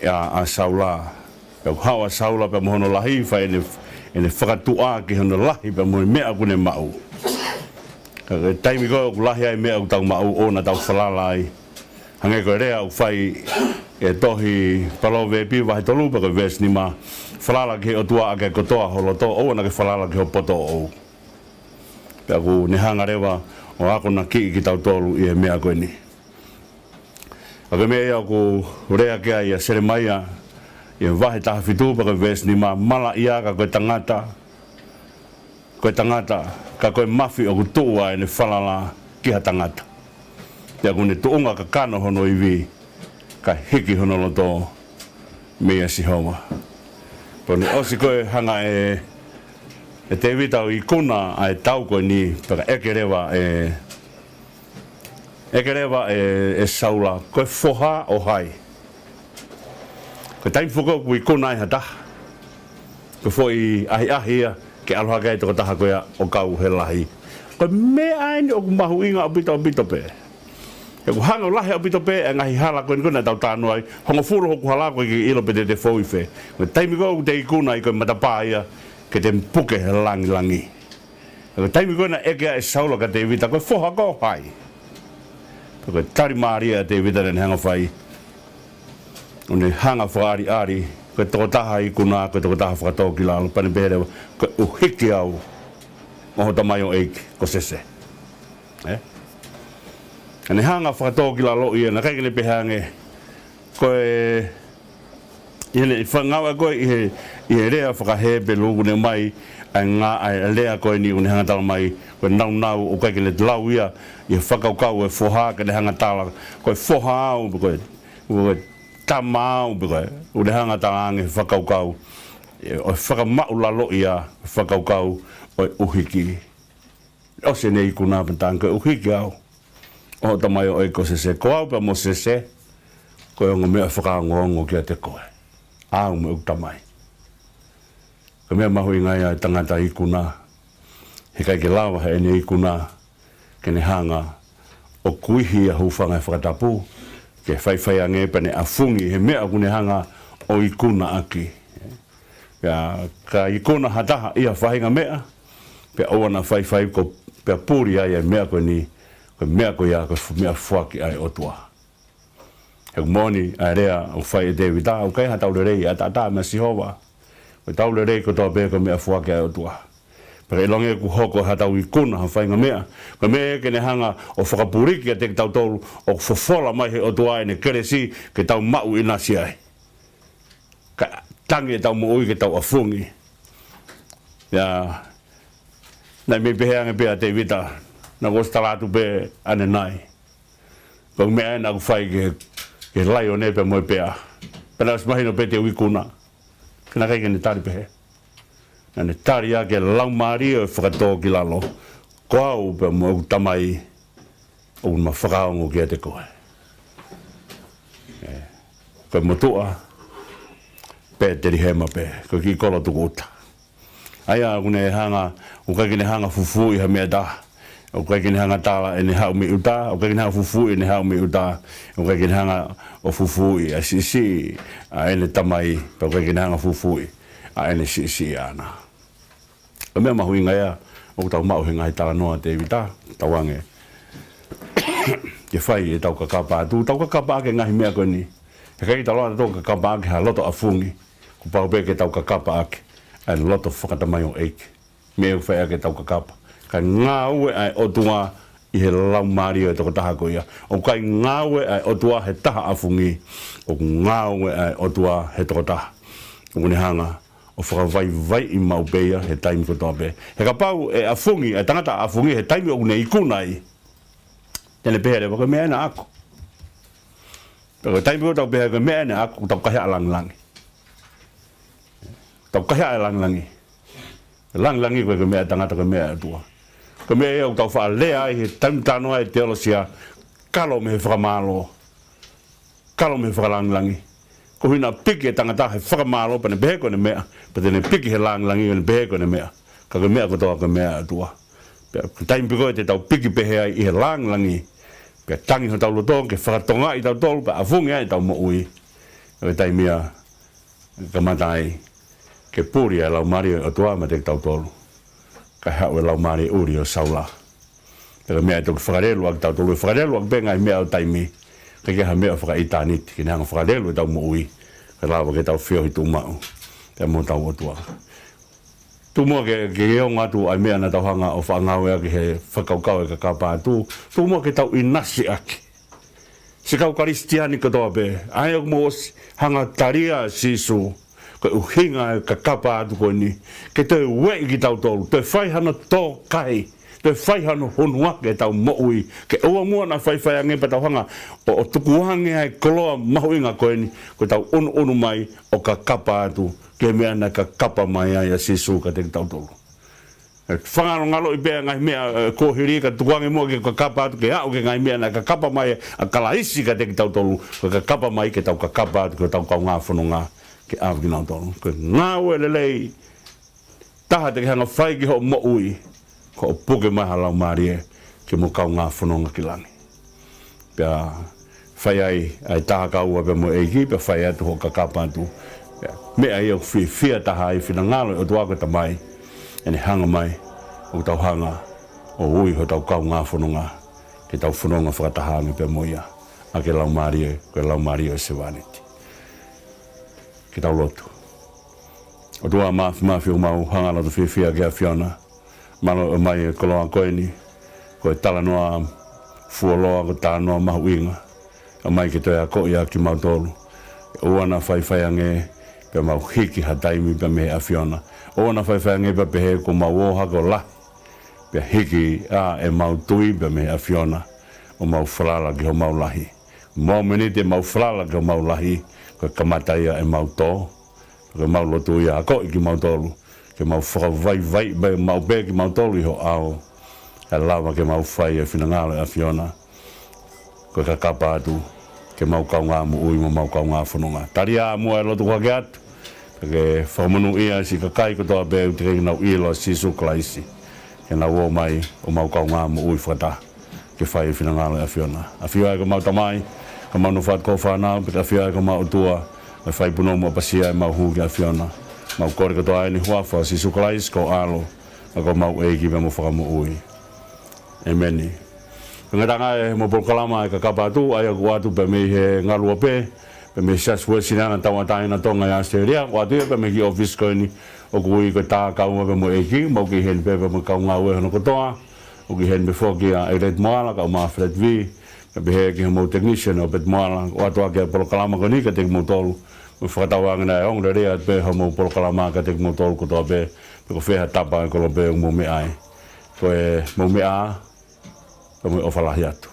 ʻa, ʻa Saula. Pea ʻoku haʻu ʻa Saula pea mo hono lahi, fai ʻene, ʻene fakatuʻa ki hono lahi pea mo e meʻa ʻoku ne maʻu. Ka ko e taimi ko ē ʻoku lahi ai e meʻa ʻoku tau maʻu, ʻoua naʻa tau falala ai. Hangē ko e lea ʻoku fai ʻe he tohi Palōvepi vahe tolu pea ko e veesi nima, falala ki he ʻOtua ʻaki kotoa ho loto, ʻoua naʻa ke falala ki ho poto ʻoʻou. Pea ʻoku ne hanga leva ʻo akonakiʻi kitautolu ʻi he meʻa ko eni. ʻA ko e meʻa ia ʻoku lea ki ai ʻa Selemaia ʻi he vahe taha fitu pea ko e veesi nima, malaʻia ka ko e tangata, ko e tangata, ka ko e mafi ʻoku tuʻu ʻa ʻene falala ki ha tangata. Pea ʻoku ne tuʻunga kakano hono ivi, kae hiki hono loto meia Sihova. Pea ne ʻosi ko ē hanga ʻe, ʻe Tēvita ʻo ikuna ʻa e tau ko eni, pea ka ʻeke leva ʻe, ʻeke leva ʻe, ʻe Saula, ko e foha ʻo hai? Ko e taimi foki ʻoku ikuna ai ha taha, ko e foʻi ʻahiʻahi ia ke ʻalu hake ai e tokotaha ko ia ʻo kau he lahi. Ko e meʻa eni ʻoku mahuʻinga ʻaupito, ʻaupito pē. He ʻoku hanga ʻo lahi ʻaupito pē e ngaahi hala ko eni ko ē naʻa tau talanoa ai, hongofulu hoku hala ko ē ke ʻilo pe te te fou ʻi fē. Ko e taimi ko ē ʻoku te ikuna ai ko e matapā ia ke te puke he langilangi. Ko e taimi ko ē naʻe ʻeke ai ʻe Saula kia Tēvita, ko e foha koe ʻo hai? Pea ko e tali mālie ʻa Tēvita naʻa ne hanga ʻo fai, ʻo ne hanga ʻo fakaʻaliʻali, ko e tokotaha ikuna, ko e tokotaha fakatōkilalo, pea ne pehē leva, ko e ʻuhiki au ʻo ho tamaioʻeiki ko Sese. Ē? Naʻa ne hanga ʻo fakatōkilaloʻi ia, naʻe ʻikai ke ne pehē ange, ko e, ʻi heʻene fakaʻaongaʻi ko ē ʻi he, ʻi he lea faka-Hepelū ʻoku ne ʻomai, ʻa e ngaahi, ʻa e lea ko eni ʻoku ne hanga ʻo tala mai, ko e nāunau ʻoku ʻikai ke ne lau ia ʻi he fakakaukau ʻo e foha, ka ne hanga ʻo tala, ko e foha au, pe ko e, ko e tama au, pe ko e, ʻoku ne hanga ʻo tala ange he fakakaukau, ē, ʻo fakamaʻulaloʻi ia e fakakaukau ʻo e ʻuhiki. ʻOsi ʻene ikuna pea talaange, ko e ʻuhiki au ʻo ho tamaioʻeiki ko Sese. Ko au pea mo Sese, ko e ongo meʻa fakaongoongo kiate koe, au mo ʻeku tamai. Ko e meʻa mahuʻinga ia ʻa e tangata ikuna, he ʻikai ke lava heʻene ikuna ke ne hanga ʻo kuihi ʻa e hūfanga he fakatapu, ke faifai ange pea ne ʻafungi he meʻa ʻoku ne hanga ʻo ikuna ʻaki. Pea ka ikuna ha taha ʻi ha faʻahinga meʻa, pea ʻoua naʻa faifai ko, pea puli ai e meʻa ko eni, ko e meʻa ko ia ko e fu-, meʻa foaki ʻa e ʻOtua. He ʻoku moʻoni ʻa e lea ʻoku fai ʻe Tēvita, ʻoku ʻikai haʻatau lelei ʻataʻatā meia Sihova. Ko ʻetau lelei kotoa pē ko e meʻa foaki ʻa e ʻOtua. Pea ka ʻilonga ʻoku hoko haʻatau ikuna ha faʻahinga meʻa, ko e meʻa ke ne hanga ʻo fakapuliki kiate kitautolu, ʻoku fofola mai he ʻOtua ʻene kelesi ke tau maʻu ʻinasi ai. Kae tangi ʻetau moʻui ke tau ʻafungi. Ia, naʻe mei pehē ange pē ʻa Tēvita, naʻa ku ʻosi tala atu pē ʻanenai, ko e meʻa ē naʻa ku fai ki he, ki he laione pea mo e pea. Pea naʻe ʻosi mahino pē te u ikuna. Ka naʻe ʻikai ke ne tali pehē. Naʻa ne tali ʻaki e laumālie ʻo e fakatōkilalo, ko au pea mo ʻeku tamai ʻoku ma fakaongo kiate koe. Ē, ko e motuʻa Petelihema pē, ko e kiʻi kolo tukuʻuta. ʻA ia ʻoku ne hanga, ʻoku ʻikai ke ne hanga ʻo fufuuʻi ha meʻa ʻe taha. ʻOku ʻikai ke ne hanga ʻo tala ʻene haʻu mei ʻuta, ʻoku ʻikai ke ne hanga ʻo fufuuʻi ʻene haʻu mei ʻuta, ʻoku ʻikai ke ne hanga ʻo fufuuʻi ʻa e siʻisiʻi ʻa ʻene tamai, pea ʻoku ʻikai ke ne hanga ʻo fufuuʻi ʻa ʻene siʻisiʻi ʻaʻana. Ko e meʻa mahuʻinga ia ʻoku tau maʻu he ngaahi talanoa ʻa Tēvita, tauange ke fai ʻetau kakapa atu, tau kakapa ʻaki e ngaahi meʻa ko eni. He ʻikai ke tau lava tautolu ʻo kakapa ʻaki ha loto ʻafungi, kuo pau pē ke tau kakapa ʻaki ʻa e loto fakatamaioʻeiki. Meʻa ʻoku fai ʻaki ʻetau kakapa. Kae ngāue ʻa e ʻOtua ʻi he laumālie ʻo e tokotaha ko ia. ʻOku ʻikai ngāue ʻa e ʻOtua he taha ʻafungi. ʻOku ngāue ʻa e ʻOtua he tokotaha. ʻOku ne hanga ʻo fakavaivaiʻi maʻu pē ia he taimi kotoa pē. He kapau ʻe ʻafungi ʻa e tangata ʻafungi he taimi ʻoku ne ikuna ai, te ne pehē leva, ko e meʻa ē naʻaku. Pea ko e taimi ko ē ʻoku tau pehē ko e meʻa ē naʻaku, ʻoku tau kaihaʻa e langilangi. Tau kaihaʻa e langilangi. Langilangi ʻoku ʻikai ko e meʻa ʻa e tangata, ko e meʻa ʻa e ʻOtua. Ko e meʻa ia ʻoku tau faʻa lea ai he taimi talanoa e teolosia, kalo mei he fakamālō, kalo mei he fakalangilangi. Ko hono piki e tangata he fakamālō pea ne pehē ko ʻene meʻa, pea te ne piki he langilangi pea ne pehē ko ʻene meʻa. Ka ko e meʻa kotoa ko e meʻa ʻa e ʻOtua. Pea ko e taimi pē ko ē te tau piki pehē ai ʻi he langilangi, pea tangi hotau loto ke fakatongaʻi tautolu, pea ʻafungi ai ʻetau moʻui. Ko e taimi ia ʻe kamata ai ke puli ʻa e laumālie ʻo e ʻOtua meiate kitautolu. Kae haʻu e laumālie ʻuli ʻo Saula. Pea ko e meʻa ʻe toki fakalelu ʻaki kitautolu, ʻe fakalelu ʻaki pē ngaahi meʻa ʻo taimi, ʻikai ke ʻi ai ha meʻa fakaʻitāniti ke ne hanga ʻo fakalelu ʻetau moʻui, kae lava ke tau feohi tuʻumaʻu pea mo hotau ʻOtua. Tuku muʻa ke, ke ongo atu ʻa e meʻa naʻa tau hanga ʻo faʻa ngāueʻaki he fakakaukau e kakapa atu. Tuku muʻa ke tau ʻinasi ʻaki. Siʻi kau Kalisitiane kotoa pē, ʻa ia ʻoku mou ʻosi hanga ʻo talia ʻa Sīsū, ko e ʻuhinga e kakapa atu ko eni, ke toe ueʻi kitautolu, toe fai hano tōkahi, toe fai hano hunuaki ʻetau moʻui, ke ʻoua muʻa naʻa faifai ange pea tau hanga ʻo, ʻo tukuange ʻa e koloa mahuʻinga ko eni, ko ʻetau ʻunuʻunu mai ʻo kakapa atu ki he meʻa naʻe kakapa mai ai ʻa Sīsū kiate kitautolu. ʻE fakangalongaloʻi pē ʻa e ngaahi meʻa, ē, kuo hili, ka tukuange muʻa ke kakapa atu, ke aʻu ki he ngaahi meʻa naʻe kakapa mai ʻa Kalaisi kiate kitautolu, ko e kakapa mai ke tau kakapa atu ki hotau kaungā fononga ke ʻave kinautolu. Ko e ngāue lelei taha te ke hanga fai ki hoʻo moʻui, ko hoʻo puke mai ha laumālie ke mo kaungā fononga ki langi. Pea fai ai ʻa e taha kaua pea mo e ʻEiki, pea fai atu hoʻo kakapa atu. Pea meʻa ia ʻoku fiefia taha ai finangalo ʻo e ʻOtua ko e Tamai, ʻene hanga mai ʻo tau hanga ʻo ui hotau kaungā fononga ke tau fononga fakataha ange pea mo ia ʻaki e laumālie, ko e laumālie ʻo e sevāniti. Ke tau lotu. ʻOtua Māfimafi, ʻoku mau hanga loto fiefia ki he ʻAfiona. Mālō ʻomai e koloa ko eni, ko e talanoa fuoloa, ko e talanoa mahuʻinga. ʻOmai ke toe akoʻi ʻa kimautolu. ʻOua naʻa faifai ange pea mau hiki ha taimi pea mei he ʻAfiona. ʻOua naʻa faifai ange pea pehē kuo mau ō hake ʻo lahi, pea hiki ʻa ʻemau tui pea mei he ʻAfiona, ʻo mau falala ki homau lahi. Momeniti ʻemau falala ki homau lahi, ko e kamata ia ʻemau tō. Ko ʻemau lotu ia, akoʻi kimautolu ke mau fakavaivai pē maʻu pē kimautolu ʻi ho ʻao, kae lava ke mau fai e finangalo ʻo e ʻAfiona. Ko e kakapa atu ke mau kaungā moʻui mo mau kaungā fononga. Tali ā muʻa e lotu kuo hake atu, ke fakamonūʻia siʻi kakai kotoa pē ʻoku teʻeki ke nau ʻilo ʻa Sīsū Kalaisi, ke nau ō mai ʻo mau kaungā moʻui fakataha ke fai e finangalo ʻo e ʻAfiona. ʻAfio ai ko homau Tamai, ka mau nofo atu ko ho fānau, pea ke ʻafio ai ko homau ʻOtua, ʻo fai punou mo ʻapasia ʻemau hū ki he ʻAfiona. Mau kole kotoa eni ʻi he huafa ʻo Sīsū Kalaisi ko ho ʻAlo, ʻa ko homau ʻEiki pea mo Fakamoʻui. ʻEmeni. Ko e ngataʻanga ʻemau polokalama ʻa e kakapa atu, ʻa ia ʻoku ʻoatu pē mei he Ngaluope, pea mei he Siasi Uēsiliana Tauʻatāina Tonga ʻi ʻAositelēlia, ʻoatu ia pē mei he kiʻi ʻōfisi ko eni ʻoku ui ko e Tākaua pea mo e ʻEiki, mau kei ʻi heni pē pea mo e kau ngāue hono kotoa, ʻoku ʻi heni pē foki ʻa ʻEletā Moala, kae ʻumaʻā Fred V, pea pehē ki homau technician ʻo Pet Moala, ʻoatu ʻaki e polokalama ko eni kiate kimoutolu, mo fakatauange naʻe ongoongolelei atu pē homau polokalama kiate kimoutolu kotoa pē, pe ko fē ha tapa ʻo e kolope ʻoku mou meʻa ai. Ko e mou meʻa ā, ka mou ʻofa lahi atu.